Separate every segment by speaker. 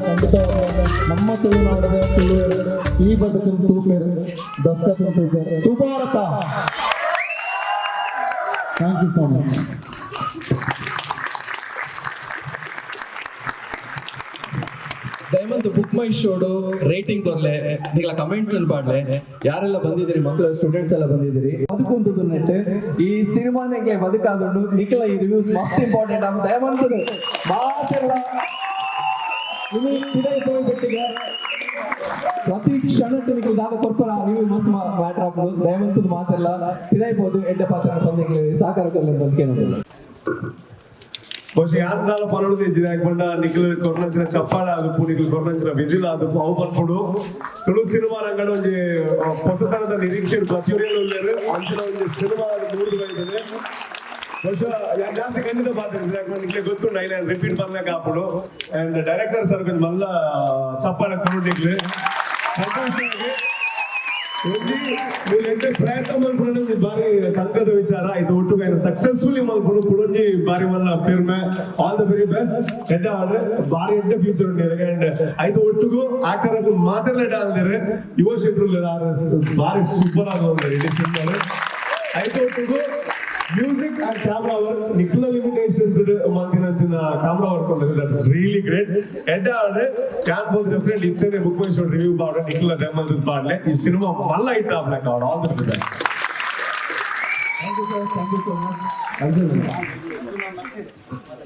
Speaker 1: ಖಂಡಿತ ನಮ್ಮ ತುಳುನಾಡದ ತುಳುವರು ಈ ಬದುಕಿನ ತೂಪೇರು, ದಸ್ಕತ್ತಿನ ತೂಪೇರು ತೂಪಾರತ್ತ. Thank you so much.
Speaker 2: ದಯಮಂತು book ಮೈ ಶೋಡು ರೇಟಿಂಗ್ ಕೊರ್ಲೆ, ನಿಗಳ ಕಮೆಂಟ್ಸ್ ಅಲ್ಲಿ ಪಾಡ್ಲೆ. ಯಾರೆಲ್ಲ ಬಂದಿದ್ದೀರಿ, ಮಕ್ಕಳು, ಸ್ಟೂಡೆಂಟ್ಸ್ ಎಲ್ಲ ಬಂದಿದ್ದೀರಿ, ಬದುಕುಂತದ್ದು ನೆಟ್ ಈ ಸಿನಿಮಾನಿಗೆ ಬದುಕಾದುಂಡು. ನಿಖಲ ಈ ರಿವ್ಯೂಸ್ ಮಸ್ತ್ ಇಂಪಾರ್ಟೆಂಟ್. ಆಗ ದಯಮಂತದ್ದು ಮಾತೆಲ್ಲ ನಿಮಗೆ ಪಿದೈ ಹೋಗ್ಬಿಟ್ಟಿಗೆ ಪ್ರತಿ ಕ್ಷಣಕ್ಕೆ ನಿಖಲ್ ದಾದ ಕೊರ್ಪರ ರಿವ್ಯೂ ಮಸ್ತ್ ಮ್ಯಾಟರ್ ಆಗ್ಬೋದು. ದಯಮಂತದ್ದು ಮಾತೆಲ್ಲ ಪಿದೈಬೋದು ಎಡ್ಡೆ ಪಾತ್ರ ಬಂದಿಗೆ ಸಹಕಾರ ಕೊರ್ಲೆ ಅಂತ ಕೇಳೋದಿಲ್ಲ.
Speaker 3: ಬಹುಶಃ ಯಾತ್ರಾಲ ಪನೊಡು ಜಿದಾಕ್ ನಿಖಿಲ್ ಕೊರ್ನಂಚಿನ ಚಪ್ಪಾಳೆ ಆದುಪ್ಪು, ನಿಖಿಲ್ ಕೊರ್ನಂಚಿನ ವಿಜಿಲ್ ಆದುಪ್ಪು, ಅವು ಪನ್ಪುಡು ತುಳು ಸಿನಿಮಾ ರಂಗಡ ಒಂಜಿ ಹೊಸತನದ ನಿರೀಕ್ಷೆ ಪ್ರತಿಯೊರಿಯಲು ಉಲ್ಲೆರ್. ಅಂಚಿನ ಒಂಜಿ ಸಿನಿಮಾ ಮೂಡ್ದು ಬೈತದೆ. ಬಹುಶಃ ಯಾನ್ ಜಾಸ್ತಿ ಖಂಡಿತ ಪಾತ್ರ ನಿಖಿಲ್ ಗೊತ್ತುಂಡು, ಐನ ರಿಪೀಟ್ ಪನ್ಲಕ ಆಪುಂಡು. And director sir ಕೊಂಚ ಮಲ್ಲ ಚಪ್ಪಾಳೆ ಕೊಡು ನಿಕ್ಲು. ಸಂತೋಷವಾಗಿ ಒಂಜಿ ನೀವು ಎಂತ ಪ್ರಯತ್ನ ಮಲ್ಪುನ ಒಂಜಿ ಬಾರಿ ತಂಕದ ವಿಚಾರ ಇದು. ಒಟ್ಟು ಸಕ್ಸಸ್ಫುಲಿ ಮಲ್ಪುಡು ಕುಡೊಂಜಿ ಬಾರಿ ಮಲ್ಲ ಪೆರ್ಮೆ. All the very best. ಎಡ್ಡೆ ಆರ್ಡರ್, ಬಾರಿ ಎಡ್ಡೆ ಫ್ಯೂಚರ್ ಉಂಡು. ಅಂಡ್ ಐದು ಒಟ್ಟುಗು ಆಕ್ಟರ್ ಅನ್ನು ಮಾತಾಡಲೇ ಆಲ್ದೇರೆ ಯುವ ಶೆಟ್ರು ಬಾರಿ ಸೂಪರ್ ಆಗಿ ಹೋಗ್ತಾರೆ ಇಡೀ ಸಿನಿಮಾ. ಐದು ಒಟ್ಟುಗು music and camera work, ನಿಕ್ಲ limitations ಮಲ್ತಿನಂಚಿನ camera work ಉಂಟು. That's really great. ಎಡ್ಡೆ ಆರ್ಡರ್ can ಬೋದು definitely ಇತ್ತೇನೆ book my show review ಪಾಡ, ನಿಕ್ಲ ದೆಮ್ಮಲ್ದ ಪಾಡ್ಲೆ. ಈ ಸಿನಿಮಾ ಮಲ್ಲ ಹಿಟ್ ಆಗ್ಲಕ್ಕ. All the best.
Speaker 2: Thank you sir, thank you so much. Arjun.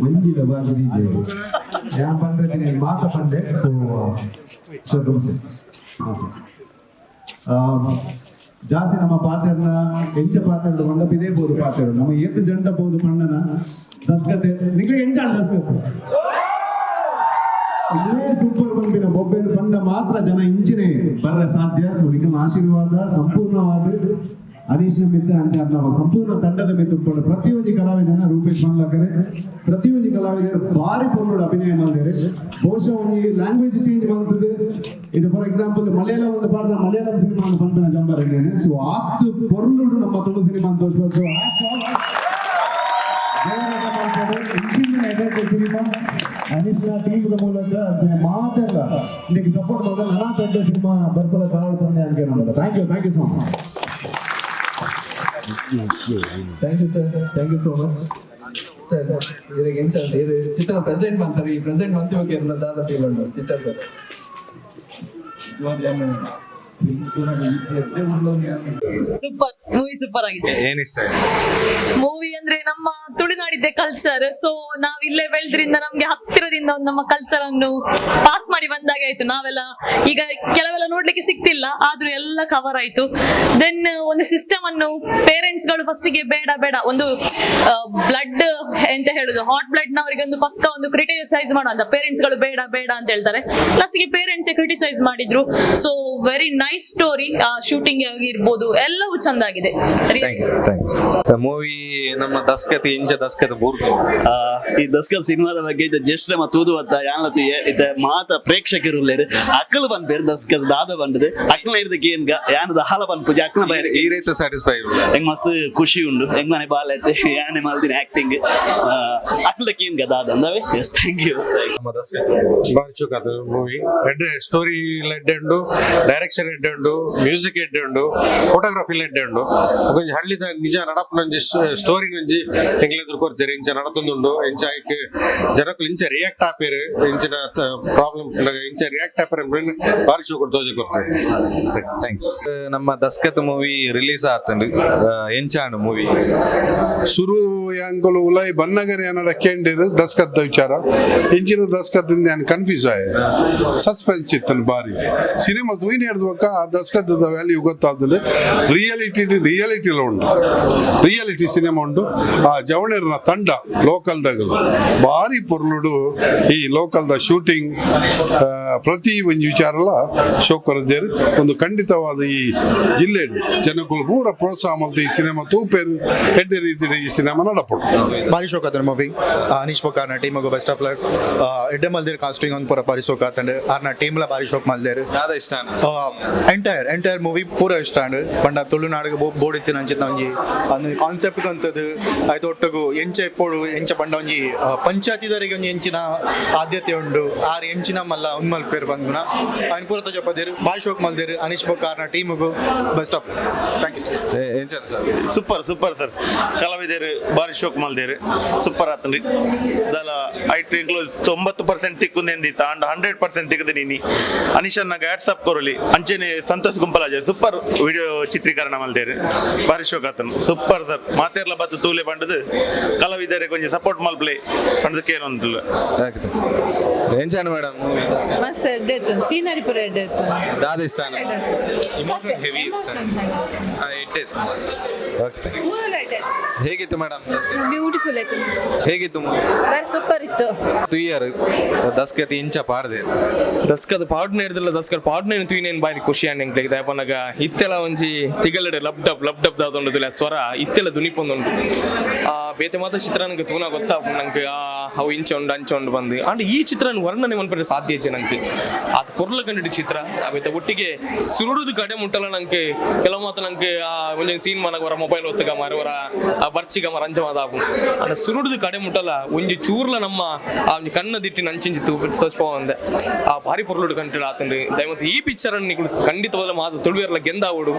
Speaker 4: ಒಂಜಿದ ಬಾಗಿದಿದೆ ಯಾನ್ ಪಂಡ್ರೆ ಮಾತ ಪಂಡೆ. ಸೊ ಸರ್, ನಮಸ್ತೆ. ಜಾಸ್ತಿ ನಮ್ಮ ಪಾತ್ರನ ಎಂಚ ಪಾತ್ರ ಪಂಡ ಇದೇ ಬೋದು ಪಾತ್ರ ನಮ್ಮ ಏತ್ ಜಂಟ ಬೋದು ಪಂಡನ ದಸ್ಕತೆ ನಿಕ್ಲೆ ಎಂಚ ದಸ್ಕತೆ ಇಲ್ಲೇ ಸೂಪರ್ ಪಂಪಿನ ಬೊಬ್ಬೆಡ್ ಪಂಡ ಮಾತ್ರ ಜನ ಇಂಚಿನೆ ಬರ್ರೆ ಸಾಧ್ಯ. ಸೊ ನಿಖಿಲ್ನ ಆಶೀರ್ವಾದ ಸಂಪೂರ್ಣವಾದ ಅನೀಶ್ನ ಮಿತ್ರ ಅಂಚ ನಮ್ಮ ಸಂಪೂರ್ಣ ತಂಡದ ಮಿತ್ರ ಉಪ್ಪುಂಡು. ಪ್ರತಿಯೊಂಜಿ ಕಲಾವಿದನ ರೂಪೇಶ್ ಮನ್ಲಕರೆ, ಪ್ರತಿಯೊಂಜಿ ಕಲಾವಿದರು ಭಾರಿ ಪೊರ್ಲುಡು ಅಭಿನಯ ಮಲ್ದೆರ್. ಬಹುಶಃ ಒಂಜಿ ಲ್ಯಾಂಗ್ವೇಜ್ ಚೇಂಜ್ ಮಲ್ತದೆ. ಇದು ಫಾರ್ ಎಕ್ಸಾಂಪಲ್ ಮಲಯಾಳಂ ಒಂದು ಪಾಡ್ದ ಮಲಯಾಳಂ ಸಿನಿಮಾ ಅಂತ ಪನ್ಪಿನ ಜಂಬರ್. ಸೊ ಆತ್ ಪೊರ್ಲುಡು ನಮ್ಮ ತುಳು ಸಿನಿಮಾ ಅಂತ. So hats off. Cinema ಅನೀಶ್ನ ಟೀಮ್ದ ಮೂಲಕ ಮಾತೆಲ್ಲ ಇನ್ನಕ್ಕೆ ಸಪೋರ್ಟ್ ಮಾಡಿದ್ರೆ ನಾನಾ ದೊಡ್ಡ ಸಿನಿಮಾ ಬರ್ಪದ ಕಾವಲು ಬಂದೆ ಅಂತ ನಮ್ಮದು. Thank you, thank you so much.
Speaker 2: Thank you sir, thank you so much sir. ಇದ್ರಾಗ ಎಂಚ ಇದು ಚಿತ್ರ ಪ್ರೆಸೆಂಟ್ ಮಾಡ್ತಾರೆ, ಈ ಪ್ರೆಸೆಂಟ್ ಮಂತಿ ಹೋಗಿ ದಾದ ಫೀಲ್ ಉಂಟು picture sir?
Speaker 5: Super, movie super ಆಗಿದೆ.
Speaker 6: ಏನ್ ಇಷ್ಟ ಆಯ್ತು?
Speaker 5: ಮೂವಿ ಅಂದ್ರೆ ನಮ್ಮ ತುಳುನಾಡಿದ್ದೆ ಕಲ್ಚರ್. ಸೊ ನಾವ್ ಇಲ್ಲೇ ಬೆಳೆದ್ರಿಂದ ನಮ್ಗೆ ಹತ್ತಿರದಿಂದ ಒಂದು ನಮ್ಮ ಕಲ್ಚರ್ ಅನ್ನು ಪಾಸ್ ಮಾಡಿ ಬಂದಾಗೆ ಆಯ್ತು. ನಾವೆಲ್ಲ ಈಗ ಕೆಲವೆಲ್ಲ ನೋಡ್ಲಿಕ್ಕೆ ಸಿಗ್ತಿಲ್ಲ, ಆದ್ರೂ ಎಲ್ಲ ಕವರ್ ಆಯ್ತು. Then ಒಂದು ಸಿಸ್ಟಮ್ ಅನ್ನು ಪೇರೆಂಟ್ಸ್ ಗಳು ಫಸ್ಟ್ ಗೆ ಬೇಡ ಬೇಡ, ಒಂದು ಬ್ಲಡ್ ಎಂತ ಹೇಳುದು, ಹಾಟ್ ಬ್ಲಡ್ ನವರಿಗೆ ಒಂದು ಪಕ್ಕ ಒಂದು ಕ್ರಿಟಿಸೈಸ್ ಮಾಡುವಂತ ಪೇರೆಂಟ್ಸ್ ಗಳು ಬೇಡ ಬೇಡ ಅಂತ ಹೇಳ್ತಾರೆ. ಲಾಸ್ಟ್ ಗೆ ಪೇರೆಂಟ್ಸ್ ಕ್ರಿಟಿಸೈಸ್ ಮಾಡಿದ್ರು. So very nice story, shooting ಆಗಿರ್ಬೋದು, ಎಲ್ಲವೂ ಚಂದಾಗಿದೆ.
Speaker 6: Thank you, thank you. Movie ನಮ್ಮ ದಸ್ಕತ್ ಇಂಚ ದಸ್ಕತ್ ಬೂರ್ದು.
Speaker 7: ಈ ದಸ್ಕತ್ ಸಿನಿಮಾದ ಬಗ್ಗೆ ಇತ್ತೆ ಜಸ್ಟ್ ನಮ್ಮ ತೂದು ಬತ್ತ ಯಾನ್ಲ ತೂಯೆ. ಇತ್ತೆ ಮಾತ ಪ್ರೇಕ್ಷಕರು ಉಲ್ಲೆರ್, ಅಕ್ಕಲು ಪನ್ಪೆರ್ ದಸ್ಕತ್ ದಾದ ಬಂದದೆ. ಅಕ್ಕಲ ಇರ್ದಕ್ಕೆ ಏನ್ಗ ಯಾನ್ ದಾಲ ಪನ್ಪುಜಿ ಅಕ್ಕನ ಬೈರೆ.
Speaker 6: ಈ ರೀತಿ ಸ್ಯಾಟಿಸ್ಫೈ?
Speaker 7: ಎಂಗ್ ಮಸ್ತ್ ಖುಷಿ ಉಂಡು. ಎಂಗ್ ಮನೆ ಬಾಲ್ ಐತೆ, ಯಾನೆ ಮಲ್ದಿನ ಆಕ್ಟಿಂಗ್ ಅಕ್ಲಕ್ಕೆ ಏನ್ಗ ದಾದ ಅಂದವೆ. Yes, thank you.
Speaker 6: ನಮ್ಮ ದಸ್ಕತ್
Speaker 8: ಬಾರಿ ಚೂಕಾದ ಮೂವಿ. ಎಡ್ಡೆ ಸ್ಟೋರಿ ಎಡ್ಡೆ ಉಂಡು, ಡೈರೆಕ್ಷನ್ ಎಡ್ಡೆ ಉಂಡು, ಮ್ಯೂಸಿಕ್ ಎಡ್ಡೆ ಉಂಡು, ಫೋಟೋಗ್ರಫಿ ಎಡ್ಡೆ ಉಂಡು. ಒಂಜಿ ಹಳ್ಳಿದ ನಿಜ ನಡಪುನಂಜಿ ಸ್ಟೋರಿ ನಂಜಿ ಎಂಕ್ಲೆ ಎದುರು ಕೊರ್ತೆರ್. ಇಂಚ ನಡತೊಂದುಂಡು, ಇಂಚ ಐಕ್ ಜನಕುಲು ಇಂಚ ರಿಯಾಕ್ಟ್ ಆಪೇರು, ಇಂಚಿನ ಪ್ರಾಬ್ಲಮ್ ಇಂಚ ರಿಯಾಕ್ಟ್ ಆಪೇರು ಬಾರಿ ಶೋಕುಡು ತೋಜಿ ಕೊರ್ತೆರ್.
Speaker 6: Thank you. ನಮ್ಮ ದಸ್ಕತ್ ಮೂವಿ ರಿಲೀಸ್ ಆತಂಡು, ಎಂಚಾಂಡ್ ಮೂವಿ?
Speaker 9: ಸುರು ಯಾಂಕುಲು ಉಲಾಯಿ ಬನ್ನಗರೆ ಏನಡ ಕೇಂಡಿರು ದಸ್ಕತ್ ವಿಚಾರ ಇಂಚಿನ ದಸ್ಕತ್ ನಾನು ಕನ್ಫ್ಯೂಸ್ ಆಯ. ಸಸ್ಪೆನ್ಸ್ ಇತ್ತನು ಬಾರಿ. ಸಿನಿಮಾ ತೂಯಿನ ಹಿಡ್ದು ಬೊಕ್ಕ ಆ ದಸ್ಕತ್ ವ್ಯಾಲ್ಯೂ ಗೊತ್ತಾದ್ರೆ ರಿಯಾಲಿಟಿ ರಿಯಾಲಿಟಿ ಉಂಟು, ರಿಯಾಲಿಟಿ ಸಿನಿಮಾ ಉಂಟು. ಆ ಜವಣೇರ್ನ ತಂಡ ಲೋಕಲ್ದಾಗ ಬಾರಿ ಪೊರ್ಲುಡು ಈ ಲೋಕಲ್ದ ಶೂಟಿಂಗ್ ಪ್ರತಿ ಒಂಜಿ ವಿಚಾರಲ ಶೋಕರದ್ದೇರು. ಒಂದು ಖಂಡಿತವಾದ ಈ ಜಿಲ್ಲೆ ಜನಕ್ಕೂ ಪೂರ ಪ್ರೋತ್ಸಾಹ ಮಲ್ತು ಈ ಸಿನಿಮಾ ತೂಪೇರು. ಎಡ್ಡೆ ರೀತಿಯ ಈ ಸಿನಿಮಾ ನಡಪ
Speaker 8: ಆಪುಂಡು.
Speaker 10: ಭಾರಿ ಶೋಕ್ ಆತಂಡ್ ಮೂವಿ. ಅನೀಶ್ ಬೊಕ್ಕ ಟೀಮಗು ಬೆಸ್ಟ್ ಆಫ್ ಲಕ್. ಎಡ್ಡೆ ಮಲ್ದೇರ್. ಕಾಸ್ಟಿಂಗ್ ಒಂದು ಪೂರ ಭಾರಿ ಶೋಕ್ ಆತಂಡ್. ಆರ್ನ ಟೀಮ್ಲ ಭಾರಿ ಶೋಕ್ ಮಲ್ದೇರ್.
Speaker 6: ದಾದ ಇಷ್ಟ?
Speaker 10: ಎಂಟೈರ್ ಎಂಟೈರ್ ಮೂವಿ ಪೂರ ಇಷ್ಟ ಆಂಡ್. ಪಂಡ ತುಳುನಾಡಿಗೆ ಬೋಡಿತ್ತಿನ ಅಂಚಿನ ಒಂಜಿ ಅಂದು ಕಾನ್ಸೆಪ್ಟ್ ಅಂತದ್ದು ಆಯ್ತು. ಒಟ್ಟುಗು ಎಂಚ ಇಪ್ಪೊಡು, ಎಂಚ ಪಂಡ ಒಂಜಿ ಪಂಚಾಯತಿದರಿಗೆ ಒಂಜಿ ಎಂಚಿನ ಆದ್ಯತೆ ಉಂಡು, ಆರ್ ಎಂಚಿನ ಮಲ್ಲ ಉಂದ್ ಮಲ್ಪೇರು ಪನ್ಪುನ ಐನ್ ಪೂರ ತೋಜಪದೇರು. ಭಾರಿ ಶೋಕ್ ಮಲ್ದೇರು. ಅನೀಶ್ ಬೊಕ್ಕ ಆರ್ನ ಟೀಮುಗು best of thank you sir.
Speaker 6: ಎಂಚ sir?
Speaker 11: Super, super sir. ಕಲಾವಿದರು ಬಾರಿ ಶೋಕ್ ಮಲ್ದೇರು. ಸೂಪರ್ ಆತನ್ರಿ. ದಲ ಐಟ್ ಇನ್ಕ್ಲೂಸ್ 90% ತಿಕ್కుంದೆಂದಿತ್ತ ಅಂಡ್ 100% ತಿಕ್ಕದೆ ನೀನಿ. ಅನಿಶನ್ನ ವ್ಯಾಟ್ಸಪ್ ಕೊರಲಿ. ಅಂಚೆನೆ ಸಂತೋಷ್ ಗುಂಪಲಾಜ ಸೂಪರ್ ವಿಡಿಯೋ ಚಿತ್ರೀಕರಣ ಮಲ್ದೇರು. ಬಾರಿ ಶೋಕ್ ಆತನು. Super sir. ಮಾತೇರ್ಲ ಬತ್ತು ತೂಲೆ ಪಂಡದು. ಕಲಾವಿದರೆ ಕೊಂಚ ಸಪೋರ್ಟ್ ಮಲ್ಪ್ಲೆ ಪಂಡದಕ್ಕೆ ಏನೊಂದಿಲ್ಲ.
Speaker 6: ಎಂಚಾನ ಮೇಡಮ್ ಮೂವಿ?
Speaker 12: ಮಸ್ತ್ ಎಡ್ಡೆ ಇತ್ತು. ಸೀನರಿ ಪೂರ ಎಡ್ಡೆ ಇತ್ತು.
Speaker 6: ದಾದ ಇಷ್ಟ? ಇಮೋಷನ್ ಹೆವಿ ಇತ್ತು. ಓಕೆ, ಹೇಗಿತ್ತು ಮೇಡಮ್?
Speaker 5: ಬ್ಯೂಟಿಫುಲ್ ಆಯ್ತು.
Speaker 6: ಹೇಗಿತ್ತು ಮೂವಿ?
Speaker 12: ಬಾರಿ ಸೂಪರ್ ಇತ್ತು.
Speaker 6: ತುಯ್ಯರ್ ದಸ್ಕತ್ ಇಂಚ ಪಾಡ್ದೆ?
Speaker 13: ದಸ್ಕದ ಪಾಡ್ನ ಹಿಡ್ದಿಲ್ಲ. ದಸ್ಕರ್ ಪಾಡ್ನ ತೂಯಿನೇನು ಬಾರಿ ಖುಷಿ ಆಂಡ್ ಎಂಕ್ಲೆಗ್. ದಾಯಪನಗ ಇತ್ತೆಲ ಒಂಜಿ ತಿಗಲಡೆ ಲಬ್ ಡಬ್ ಲಬ್ ಡಬ್ ದಾದೊಂಡುದಿಲ್ಲ ಸ್ವರ ಇತ್ತೆಲ ದುನಿಪೊಂದುಂಡು. ಆ ಬೇತೆ ಮಾತ ಚಿತ್ರ ನಂಗೆ ತೂನ ಗೊತ್ತಾಪುಂಡು ನಂಗೆ, ಆ ಅವು ಇಂಚ ಉಂಡು ಅಂಚ ಉಂಡು ಬಂದು. ಅಂಡ್ ಈ ಚಿತ್ರ ವರ್ಣನೆ ಮನ್ಪರೆ ಸಾಧ್ಯ ಇಜ್ಜಿ ನಂಗೆ. ಅದು ಪೊರ್ಲ ಕಂಡಿಟ್ಟು ಚಿತ್ರ. ಅವೆತ ಒಟ್ಟಿಗೆ ಸುರುಡುದು ಕಡೆ ಮುಟ್ಟಲ್ಲ ನಂಗೆ. ಕೆಲವು ಮಾತ ನಂಗೆ ಆ ಒಂಜೊಂದು ಸೀನ್ ಮನಗ ಹೊರ ಮೊಬೈಲ್ ಒತ್ತುಗ ಮಾರ ಹೊರ ಆ ಬರ್ಚಿಗ ಮಾರ ಅಂಚ ಮಾತಾಪು. ಅಂಡ ಸುರುಡುದು ಕಡೆ ಮುಟ್ಟಲ್ಲ ಒಂಜಿ ಚೂರ್ಲ ನಮ್ಮ ಆ ಒಂಜಿ ಕಣ್ಣ ದಿಟ್ಟಿನ ಅಂಚಿಂಚಿ ತೂ ತೋಚ್ಪವಂದೆ. ಆ ಭಾರಿ ಪೊರ್ಲುಡು ಕಂಟಿಡ ಆತಂಡ್ರಿ. ದಯಮತ್ತು ಈ ಪಿಕ್ಚರ್ ಅನ್ನು ನಿಕುಲು ಖಂಡಿತವಾದ ಮಾತು ತುಳುವೆರ್ಲ ಗೆಂದಾವುಡು.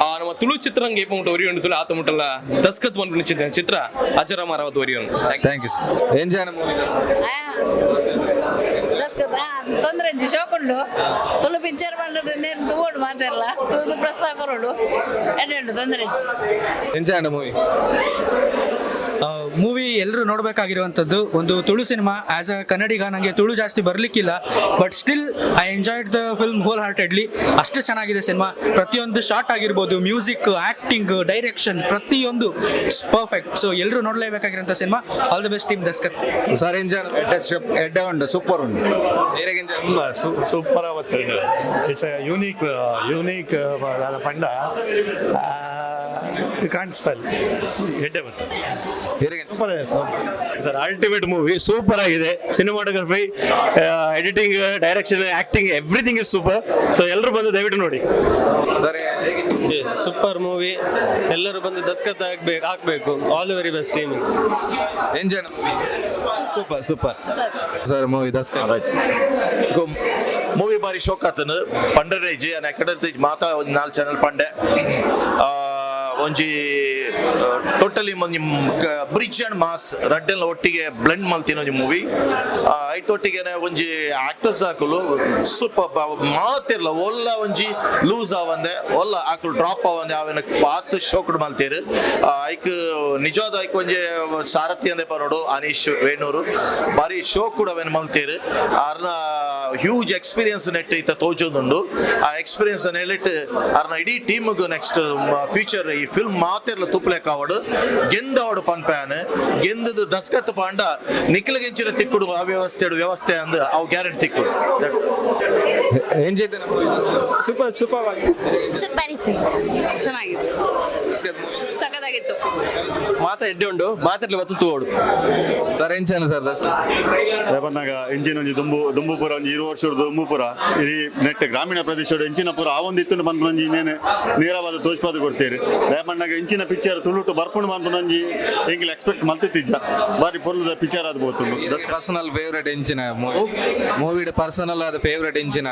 Speaker 13: ಆ ನಮ್ಮ ತುಳು ಚಿತ್ರಂಗ ಏಪ ಮುಟ್ಟ ಒರಿಯುಂಡು ತುಳು ಆತ ಮುಟ್ಟಲ್ಲ ದಸ್ಕತ್ ಬಂದು ಚಿತ್ರ ಚಿತ್ರ ಅಜರಮಾರವತ್ತು ಒರಿಯುಂಡು.
Speaker 6: Thank you sir. ಎಂಚಾನ movie?
Speaker 12: Daskat ತೊಂದರೆ ಒಂಜಿ ಶೋಕುಂಡು. ತುಳು ಪಿಕ್ಚರ್ ಪಂಡದು ನೇನು ತೂವೊಡು, ಮಾತೆರ್ಲ ತೂದು ಪ್ರೋತ್ಸಾಹ ಕೊರೊಡು. ಎಡ್ಡೆ ಉಂಡು, ತೊಂದರೆ ಇಜ್ಜಿ.
Speaker 6: ಎಂಚಾನ ಮೂವಿ?
Speaker 14: ಮೂವಿ ಎಲ್ಲರೂ ನೋಡಬೇಕಾಗಿರುವಂಥದ್ದು ಒಂದು ತುಳು ಸಿನಿಮಾ. ಆ್ಯಸ್ ಅ ಕನ್ನಡಿಗ ನನಗೆ ತುಳು ಜಾಸ್ತಿ ಬರಲಿಕ್ಕಿಲ್ಲ, but still I enjoyed the film whole heartedly. ಅಷ್ಟು ಚೆನ್ನಾಗಿದೆ ಸಿನಿಮಾ. ಪ್ರತಿಯೊಂದು ಶಾಟ್ ಆಗಿರ್ಬೋದು, ಮ್ಯೂಸಿಕ್, ಆ್ಯಕ್ಟಿಂಗ್, ಡೈರೆಕ್ಷನ್, ಪ್ರತಿಯೊಂದು ಪರ್ಫೆಕ್ಟ್. ಸೊ ಎಲ್ಲರೂ ನೋಡಲೇಬೇಕಾಗಿರೋಂಥ cinema. All the best team Daskat.
Speaker 6: Sir, ಎಂಚಾನ?
Speaker 15: ಎಡ್ಡೆ ಉಂಡು, ಸೂಪರ್ ಉಂಡು.
Speaker 6: ತುಂಬ
Speaker 16: ಸೂಪರ್ ಆವತ್ತು. It's a unique unique ಪಂಡ you can't spell. ಎಡ್ಡೆ ಬತ್ತು.
Speaker 6: Super.
Speaker 17: Sir, ultimate movie, super ಆಗಿದೆ. Cinematography, editing, direction, acting, everything is super. So ಎಲ್ಲರೂ ಬಂದು ದಯವಿಟ್ಟು ನೋಡಿ.
Speaker 6: ಸರ್, ಹೇಗಿತ್ತು?
Speaker 18: Super movie. ಎಲ್ಲರೂ ಬಂದು ದಸ್ಕತ್ ಆಗ್ಬೇಕು ಹಾಕ್ಬೇಕು. All the very best team.
Speaker 6: ಎಂಜಾನ movie? Super, super sir movie Daskat.
Speaker 11: Movie ಬಾರಿ ಶೋಕ್ ಆತನು. ಪಂಡರೆ ಇಜ್ಜಿ ಅಕಡೆ ಮಾತಾ ಒಂಜಿ ನಾಲ್ ಚಾನಲ್ ಪಂಡೆ. ಒಂಜಿ ಟೋಟಲಿ ಒಂಜಿ ಬ್ರಿಡ್ಜ್ ಅಂಡ್ ಮಾಸ್ ರಡ್ಡೆಲ್ಲ ಒಟ್ಟಿಗೆ ಬ್ಲೆಂಡ್ ಮಲ್ತಿನ ಒಂಜಿ ಮೂವಿ. ಐತೊಟ್ಟಿಗೆ ಒಂಜಿ ಆಕ್ಟರ್ಸ್ ಹಾಕಲು ಸೂಪರ್. ಮಾತಿರ್ಲ ಒಲ್ಲ ಒಂಜಿ ಲೂಸ್ ಆವಂದೆ, ಒಲ್ಲ ಆಕುಲು ಡ್ರಾಪ್ ಆವಂದೆ ಅವೆನ ಪಾತ್ ಶೋಕ್ಡ್ ಮಲ್ತೇರು. ಐಕ್ ನಿಜವಾದ ಐಕ್ ಒಂಜಿ ಸಾರಥಿ ಅಂದೆ ಪನೋಡು. ಅನೀಶ್ ವೇಣೂರು ಬಾರಿ ಶೋ ಕೂಡ ಅವೇನು ಮಲ್ತೇರು. ಆರ್ನ ಹ್ಯೂಜ್ ಎಕ್ಸ್ಪೀರಿಯನ್ಸ್ ನೆಟ್ ಇತ್ತ ತೋಜೊಂದುಂಡು. ಆ ಎಕ್ಸ್ಪೀರಿಯನ್ಸ್ ಹೇಳಿಟ್ಟು ಆರ್ನ ಇಡೀ ಟೀಮ್ಗ್ ನೆಕ್ಸ್ಟ್ ಫ್ಯೂಚರ್ ಈ ಫಿಲ್ಮ್ ಮಾತೆರ್ಲ ತುಪ್ಪಲೆಕ್ ಆವಡು, ಗೆಂದವಡು ಪನ್ಪ್ಯಾನ್. ಗೆಂದದು ದಸ್ಕತ್ ಪಾಂಡ ನಿಖಿಲಗೆಂಚಿನ ತಿಕ್ಕುಡು ಅವ್ಯವಸ್ಥೆ ವ್ಯವಸ್ಥೆ ಅಂದ್ ಅವು ಗ್ಯಾರಂಟಿ ತಿಕ್ಕುಡು.
Speaker 6: ಎಂಜಾಯ್.
Speaker 18: Super, super.
Speaker 5: Super ಇತ್ತು, ಚೆನ್ನಾಗಿತ್ತು, ಸಖತ್ತಾಗಿತ್ತು.
Speaker 2: ಮಾತ ಎಡ್ಡೆ ಉಂಡು, ಮಾತಾಡ್ಲಿ ಬತ್ತು ತೂವೋಡು.
Speaker 6: ಸರ್, ಎಂಚಾನ ಸರ್ ದಸ್ಕತ್?
Speaker 19: ರೇಪನ್ನಾಗ ಇಂಜಿನ್ ಒಂಜಿ ದುಂಬು ದುಂಬು ಪೂರ ಒಂಜಿ 20 ವರ್ಷದ ದುಂಬು ಪೂರ ಈ ನೆಟ್ ಗ್ರಾಮೀಣ ಪ್ರದೇಶಡ್ ಎಂಚಿನ ಪೂರ ಆ ಒಂದು ಇತ್ತು ಪನ್ಪುನ ಒಂಜಿ ಇನ್ನೇನು ನೇರವಾದ ತೋಜ್ಪಾದ ಕೊಡ್ತೀರಿ. ರೇಪಣ್ಣಗ ಇಂಚಿನ ಪಿಕ್ಚರ್ ತುಳುಟು ಬರ್ಪುಂಡು ಪನ್ಪುನ ಒಂಜಿ ಎಂಕ್ಲೆ ಎಕ್ಸ್ಪೆಕ್ಟ್ ಮಲ್ತಿತ್ತಿಜ್ಜ. ಬಾರಿ ಪೊರ್ಲುದ ಪಿಕ್ಚರ್ ಆದ್ ಪೋತುಂಡು.
Speaker 6: ಪರ್ಸನಲ್ ಫೇವರೇಟ್ ಎಂಚಿನ ಮೂವಿ? ಮೂವಿ ಪರ್ಸನಲ್ ಆದ ಫೇವರೇಟ್ ಎಂಚಿನ?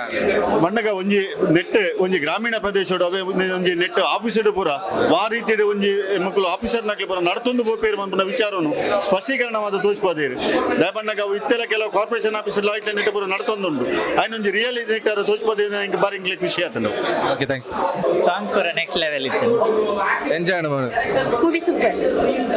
Speaker 19: ಮಣ್ಣಗ ಒಂಜಿ ನೆಟ್ ಒಂಜಿ ಗ್ರಾಮೀಣ ಪ್ರದೇಶಡ್ ಅವೇ ಒಂಜಿ ನೆಟ್ ಆಫೀಸಡ್ ಪೂರ ವಾ ರೀತಿಡ್ ಒಂಜಿ ಮಕ್ಕಳು ಆಫೀಸರ್ ನಕ್ಲೆ ಪೂರ ನಡತೊಂದು ಪೋಪೇರು ಪನ್ಪುನ ವಿಚಾರನು ಸ್ಪಷ್ಟೀಕರಣವಾದ ತೋಜ್ಪಾದೇರು. ದಯಪಣ್ಣಗ ಅವು ಇತ್ತೆಲ್ಲ ಕೆಲವು ಕಾರ್ಪೊರೇಷನ್ ಆಫೀಸರ್ ಲೈಟ್ ನೆಟ್ ಪೂರ ನಡತೊಂದುಂಡು. ಆಯ್ನೊಂಜಿ ರಿಯಲ್ ನೆಟ್ ತೋಜ್ಪಾದೇರು. ಎಂಕ್ ಬಾರಿ ಇಂಕ್ಲೆ ಖುಷಿ ಆತುಂಡು.
Speaker 6: Okay, thank you.
Speaker 20: Songs ಪೂರ ನೆಕ್ಸ್ಟ್ ಲೆವೆಲ್ ಇತ್ತು.
Speaker 6: ಎಂಜಾಯ್ ಮಾಡಿ.
Speaker 5: Movie super.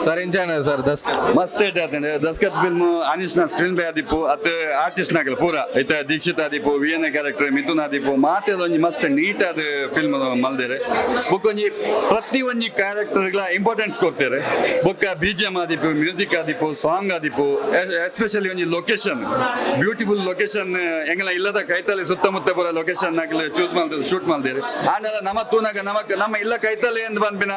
Speaker 6: Sir, enjoy sir Daskat?
Speaker 21: ಮಸ್ತ್ ಆತಂಡ್ ದಸ್ಕತ್ ಫಿಲ್ಮ್. ಅನೀಶ್ನ ಸ್ಕ್ರೀನ್ ಪ್ಲೇ ಆದಿಪ್ಪು ಅತ್ ಆರ್ಟಿಸ್ಟ್ ನಾಗಲ್ ಪೂರ ಇತ್ತ ದೀಕ್ಷಿತ್ ಆದಿಪ್ಪು, ವಿ ಎನ್ ಕ್ಯಾರೆಕ್ಟರ್ ಮಿಥುನ್ ಆದಿಪ್ಪು, ಮಾತೆಲ್ಲ ಒಂಜಿ ಮಸ್ತ್ ನೀಟ್ ಆದ ಫಿಲ್ಮ್ ಮಲ್ದೇರೆ. ಬೊಕ್ಕ ಒಂಜಿ ಪ್ರತಿ ಒಂಜಿ ಪ್ರತಿಯೊಂಜಿ ಕ್ಯಾರೆಕ್ಟರ್ಗಳ ಇಂಪಾರ್ಟೆನ್ಸ್ ಕೊಡ್ತಾರೆ. ಬೊಕ್ಕ ಬಿಜಿಎಂ ಆದಿಪ್ಪು, ಮ್ಯೂಸಿಕ್ ಆದಿಪ್ಪು, ಸಾಂಗ್ ಆದಿಪ್ಪು, ಎಸ್ಪೆಷಲಿ ಒಂಜಿ location, beautiful location. ಎಂಗಲ ಇಲ್ಲದ ಕೈತಲೆ ಸುತ್ತಮುತ್ತ ಪೂರ ಲೊಕೇಶನ್ ಆಗಲಿ ಚೂಸ್ ಮಲ್ತದೆ, ಶೂಟ್ ಮಲ್ದೇರು. ಆಂಡಲ ನಮ್ಮ ತೂನಾಗ ನಮಕ್ ನಮ್ಮ ಇಲ್ಲ ಕೈತಲೆ ಎಂದು ಪನ್ಪಿನ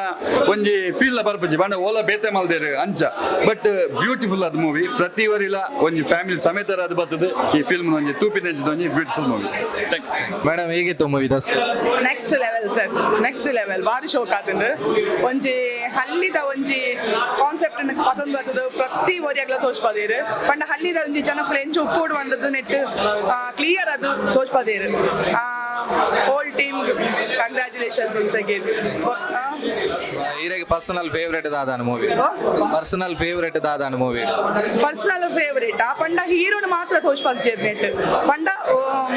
Speaker 21: ಒಂಜಿ ಫೀಲ್ ಬರ್ಪುಜಿ. ಪಂಡ ಓಲ ಬೇತೆ ಮಲ್ದೇರು ಅಂಚ. ಬಟ್ ಬ್ಯೂಟಿಫುಲ್ ಅದು ಮೂವಿ. ಪ್ರತಿ ವರಿಲ ಒಂಜಿ ಫ್ಯಾಮಿಲಿ ಸಮೇತರ ಅದು ಬರ್ತದೆ ಈ ಫಿಲ್ಮ್. ಒಂಜಿ ತೂಪಿನ ಒಂಜಿ beautiful movie. Thank you.
Speaker 2: Madam, ಹೇಗಿತ್ತು movie?
Speaker 20: Next level sir, next level. ಬಾರಿ ಶೋಕ್ ಆತಂದ್ರೆ. ಒಂಜಿ ಹಲ್ಲಿದ ಒಂಜಿ ಕಾನ್ಸೆಪ್ಟ್ ಪತೊಂದು ಬರ್ತದೆ. ಪ್ರತಿ ಒರಿಯಾಗ್ಲ ತೋಚ್ಪದೇರು. ಪಂಡ ಹಲ್ಲಿದ ಒಂಜಿ ಜನಕ್ಕುಲು ಎಂಚ ಉಪ್ಪೋಡು ಬಂದದ್ದು ನೆಟ್ ಕ್ಲಿಯರ್ ಅದು ತೋಚ್ಪದೇರು. Whole team congratulations once again.
Speaker 6: ಈರೆಗೆ personal favourite ದಾದಾನ movie? Personal favourite ದಾದಾನ movie?
Speaker 20: Personal favourite ಆ ಪಂಡ ಹೀರೋನು ಮಾತ್ರ ತೋಚ್ಪದ್ ನೆಟ್. ಪಂಡ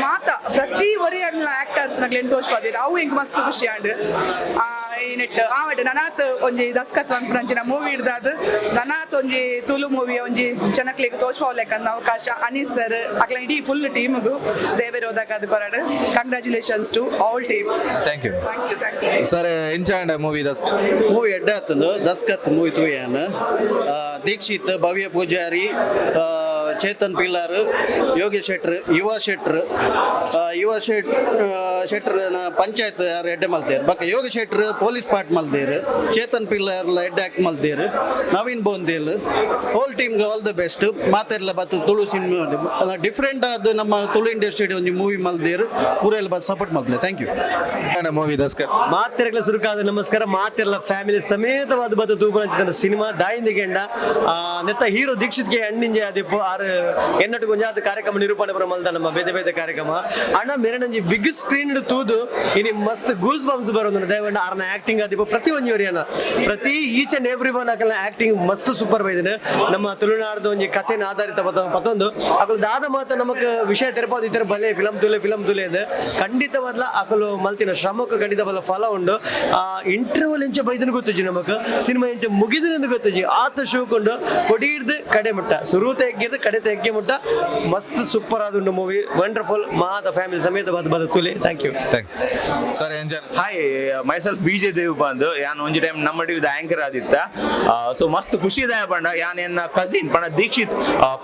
Speaker 20: ಮಾತ ಪ್ರತಿ ಒರಿ ಆಕ್ಟರ್ಸ್ ನಗ್ಲೇನ್ ತೋಚ್ಪದೇರು. ಅವು ಎಂಕ್ ಮಸ್ತ್ ಖುಷಿ ಆಂಡ್. ಈ ನೆಟ್ ಆವಡ್ ನನಾತ್ ಒಂಜಿ ದಸ್ಕತ್ ಪನ್ಪುನಂಚಿನ ಮೂವಿ ಹಿಡ್ದಾದ್ ನನಾತ್ ಒಂಜಿ ತುಳು ಮೂವಿ ಒಂಜಿ ಜನಕ್ಲೆಗ್ ತೋಚ್ಪಾವಲೆಕ್ಕನ್ನ ಅವಕಾಶ ಅನೀಸ್ ಸರ್ ಅಕ್ಲ ಇಡೀ ಫುಲ್ ಟೀಮ್ಗು ದೇವೆರೋದಾಗ ಅದು ಕೊರಡ್. Congratulations to all team.
Speaker 6: Thank you.
Speaker 20: Thank you, thank you.
Speaker 6: Sir, ಎಂಚಾಂಡ movie Daskat?
Speaker 15: Movie ಎಡ್ಡೆ ಆತಂದು. ದಸ್ಕತ್ ಮೂವಿ ತೂಯಾನ. ದೀಕ್ಷಿತ್, ಭವ್ಯ ಪೂಜಾರಿ, ಚೇತನ್ ಪಿಲ್ಲಾರ್, ಯೋಗೇಶ್ ಶೆಟ್ರ್, ಯುವ ಶೆಟ್ರ್, ಯುವ ಶೆಟ್ರ್ ಪಂಚಾಯತ್ ಯಾರು ಎಡ್ಡೆ ಮಲ್ತೇರು. ಬೊಕ್ಕ ಯೋಗೇಶ್ ಶೆಟ್ರ್ ಪೊಲೀಸ್ ಪಾರ್ಟ್ ಮಲ್ತೇರು. ಚೇತನ್ ಪಿಲ್ಲಾರ್ ಎಡ್ಡೆ ಆಕ್ಟ್ ಮಲ್ತೇರು. ನವೀನ್ ಬೋಂದೇಲ್. ಹೋಲ್ ಟೀಮ್ಗೆ all the best. ಮಾತೆರ್ಲ ಬತ್ತು ತುಳು ಸಿನಿಮಾ ಡಿಫ್ರೆಂಟ್ ಆದ ನಮ್ಮ ತುಳು ಇಂಡಸ್ಟ್ರಿ ಒಂಜಿ ಮೂವಿ ಮಲ್ದೇರು. ಪೂರ ಎಲ್ಲ ಬತ್ ಸಪೋರ್ಟ್ ಮಲ್ತಲೆ. Thank you.
Speaker 6: Movie Daskat?
Speaker 18: ಮಾತೆರ್ಗಳ ಸುರುಕಾದ ನಮಸ್ಕಾರ. ಮಾತೆರ್ಲ ಫ್ಯಾಮಿಲಿ ಸಮೇತವಾದ ಬತ್ತು ತೂಪುನಂಚಿನ ಸಿನಿಮಾ ದಾಯಿಂದ ಗೆಂಡ. ನೆತ್ತ ಹೀರೋ ದೀಕ್ಷಿತ್ ಗೆ ಅಣ್ಣಿಂಜೆ ಆದಿಪ್ಪು. ಆರು ಎನ್ನಟ್ಟು ಗೊಂಜಾದ ಕಾರ್ಯಕ್ರಮ ನಿರೂಪಣೆ ಪುರ ಮಲ್ದ ನಮ್ಮ ಬೇತೆ ಬೇತೆ ಕಾರ್ಯಕ್ರಮ. ಅಣ್ಣ ಮೇರೆನಂಜಿ ಬಿಗ್ ಸ್ಕ್ರೀನ್ ತೂದು ಇನಿ ಮಸ್ತ್ ಗೂಸ್ ಬಂಪ್ಸ್ ಬರೋದು. ದಯವಂಡ ಆರ್ನ ಆಕ್ಟಿಂಗ್ ಆದಿಪ್ಪು, ಪ್ರತಿ ಒಂಜಿ ಒರಿಯನ ಪ್ರತಿ each and every one ಅಕಲ್ನ acting ಮಸ್ತ್ ಸೂಪರ್ ಬೈದಿನ. ನಮ್ಮ ತುಳುನಾಡ್ದ ಒಂಜಿ ಕಥೆನ ಆಧಾರಿತ ಪತ್ತೊಂದು ಅಕಲು ದಾದ ಮಾತ ನಮಕ್ ವಿಷಯ ತೆರಪಾದು ಇತರ ಬಲೆ ಫಿಲಂ ತುಲೆ ಫಿಲಂ ತುಲೆ ಅಂದ್. ಖಂಡಿತವಾದ್ಲ ಅಕಲು ಮಲ್ತಿನ ಶ್ರಮಕ್ಕೆ ಖಂಡಿತವಾದ ಫಲ ಉಂಡು. ಆ ಇಂಟರ್ವಲ್ ಎಂಚ ಬೈದನ ಗೊತ್ತುಜಿ ನಮಕ್, ಸಿನಿಮಾ ಎಂಚ ಮುಗಿದಿನ ಗೊತ್ತುಜಿ. ಆತ ಶೋಕೊಂಡು ಕೊಡಿಡ್ದು ಕಡೆ ಮುಟ್ಟ, ಸುರೂತ ಎಗ್ಗೆದು ಕಡೆ ತೆಗ್ಗೆ ಮುಟ್ಟ ಮಸ್ತ್ ಸೂಪರ್ ಆದುಂಡು ಮೂವಿ. ವಂಡರ್ಫುಲ್. ಮಾತ ಫ್ಯಾಮಿಲಿ ಸಮೇತ ಬದ್ ಬದ್ ತುಲೆ. Thank you.
Speaker 6: Thanks sir. Engine?
Speaker 22: Hi, myself Vijay Dev ಬಂದು. ಯಾನ್ ಒಂಜಿ ಟೈಮ್ ನಮ್ಮ ಟಿವಿದ ಆಂಕರ್ ಆದಿತ್ತ. ಸೊ ಮಸ್ತ್ ಖುಷಿ ದಾಯ ಪಂಡ ಯಾನ್ ಎನ್ನ ಕಸಿನ್ ಪಂಡ ದೀಕ್ಷಿತ್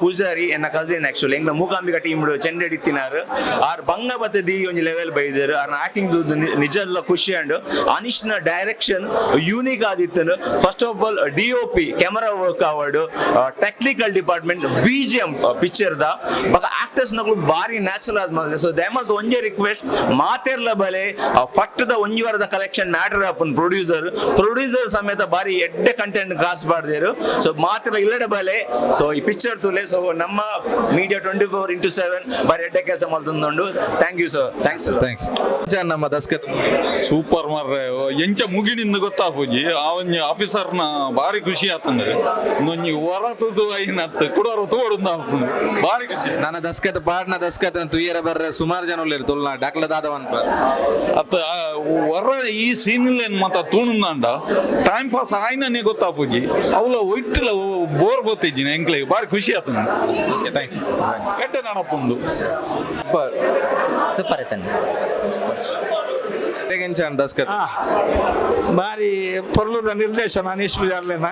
Speaker 22: ಪೂಜಾರಿ ಎನ್ನ ಕಸಿನ್. ಆಕ್ಚುಲಿ ಎಂಗ್ಲ ಮೂಕಾಂಬಿಕಾ ಟೀಮ್ ಚೆಂಡೆಡ್ ಇತ್ತಿನಾರು. ಆರ್ ಬಂಗ ಬತ್ತೆ the ಒಂಜಿ ಲೆವೆಲ್ ಬೈದರು. ಆರ್ನ ಆಕ್ಟಿಂಗ್ ನಿಜಲ್ಲ ಖುಷಿ ಅಂಡ್ ಅನಿಶ್ನ ಡೈರೆಕ್ಷನ್ ಯೂನಿಕ್ ಆದಿತ್ತನು. First of all DOP, camera work award, technical department, BGM picture the ಬೊಕ ಆಕ್ಟರ್ಸ್ ನಕುಲು ಬಾರಿ ನ್ಯಾಚುರಲ್ ಆದ್ ಮಲ್ದೆ. ಸೊ ದಯಮಲ್ತ್ ಒಂಜೆ ರಿಕ್ವೆಸ್ಟ್, ಮಾತೆರ್ಲ ಬಲೆ. ಫಟ್ಟದ ಒಂಜಿ ವಾರದ ಕಲೆಕ್ಷನ್ ಮ್ಯಾಟರ್ ಆಪುನ್. ಪ್ರೊಡ್ಯೂಸರ್ ಪ್ರೊಡ್ಯೂಸರ್ ಸಮೇತ ಬಾರಿ ಎಡ್ಡೆ ಕಂಟೆಂಟ್ ಕಾಸು ಪಾಡ್ದೇರು. ಸೊ ಮಾತೆರ್ಲ ಇಲ್ಲಡೆ ಬಲೆ. ಸೊ ಈ ಪಿಕ್ಚರ್ ತುಲೆ. ಸೊ ನಮ್ಮ ಮೀಡಿಯಾ 24x7 ಬಾರಿ ಎಡ್ಡೆ ಕೆಲಸ ಮಲ್ತೊಂದುಂಡು. Thank you sir, thanks.
Speaker 6: Thank you. ನಮ್ಮ ದಸ್ಕತ್?
Speaker 23: ಸೂಪರ್ ಮಾರ್ರೆ. ಎಂಚ ಮುಗಿಡಿಂದ ಗೊತ್ತಾಪುಜಿ. ಆ ಒಂಜಿ ಆಫೀಸರ್ನ ಬಾರಿ ಖುಷಿ ಆತಂದ್ರೆ ಒಂಜಿ ಹೊರತುದು ಐನತ್ ಕುಡೋರು ತೋಡು ಬಾರಿ ಖುಷಿ.
Speaker 6: ನನ್ನ ದಸ್ಕತ್ ಪಾಡ್ನ ದಸ್ಕತ್ ತುಯ್ಯರ ಬರ್ರೆ ಸುಮಾರು ಜನ ಉಲ್ಲೇರು ತುಳುನಾಡ್ ಡಾಕ್ಲ ದಾದವನ್.
Speaker 23: ಅತ್ತ ಹೊರ ಈ ಸೀನ್ ಏನ್ ಮಾತ ತೂಣುಂದಾಂಡ ಟೈಮ್ ಪಾಸ್ ಆಯ್ನೇ ಗೊತ್ತಾಪುಜಿ. ಅವಲ ಒಟ್ಟಿಲ ಬೋರ್ ಗೊತ್ತಿಜ್ಜಿನ ಎಂಕ್ಲೆಗ್. ಬಾರಿ ಖುಷಿ ಆತಂದು.
Speaker 6: Thank you.
Speaker 23: ಎಡ್ಡೆ ನಡಪುಂದು.
Speaker 24: Super ಆಯ್ತಾನೆ, super.
Speaker 6: ಎಂಚಾಂಡ್ ದಸ್ಕತ್?
Speaker 25: ಬಾರಿ ಪೊರ್ಲುದ ನಿರ್ದೇಶನ ಅನೀಶ್ ಪೂಜಾರ್ಲೆನ.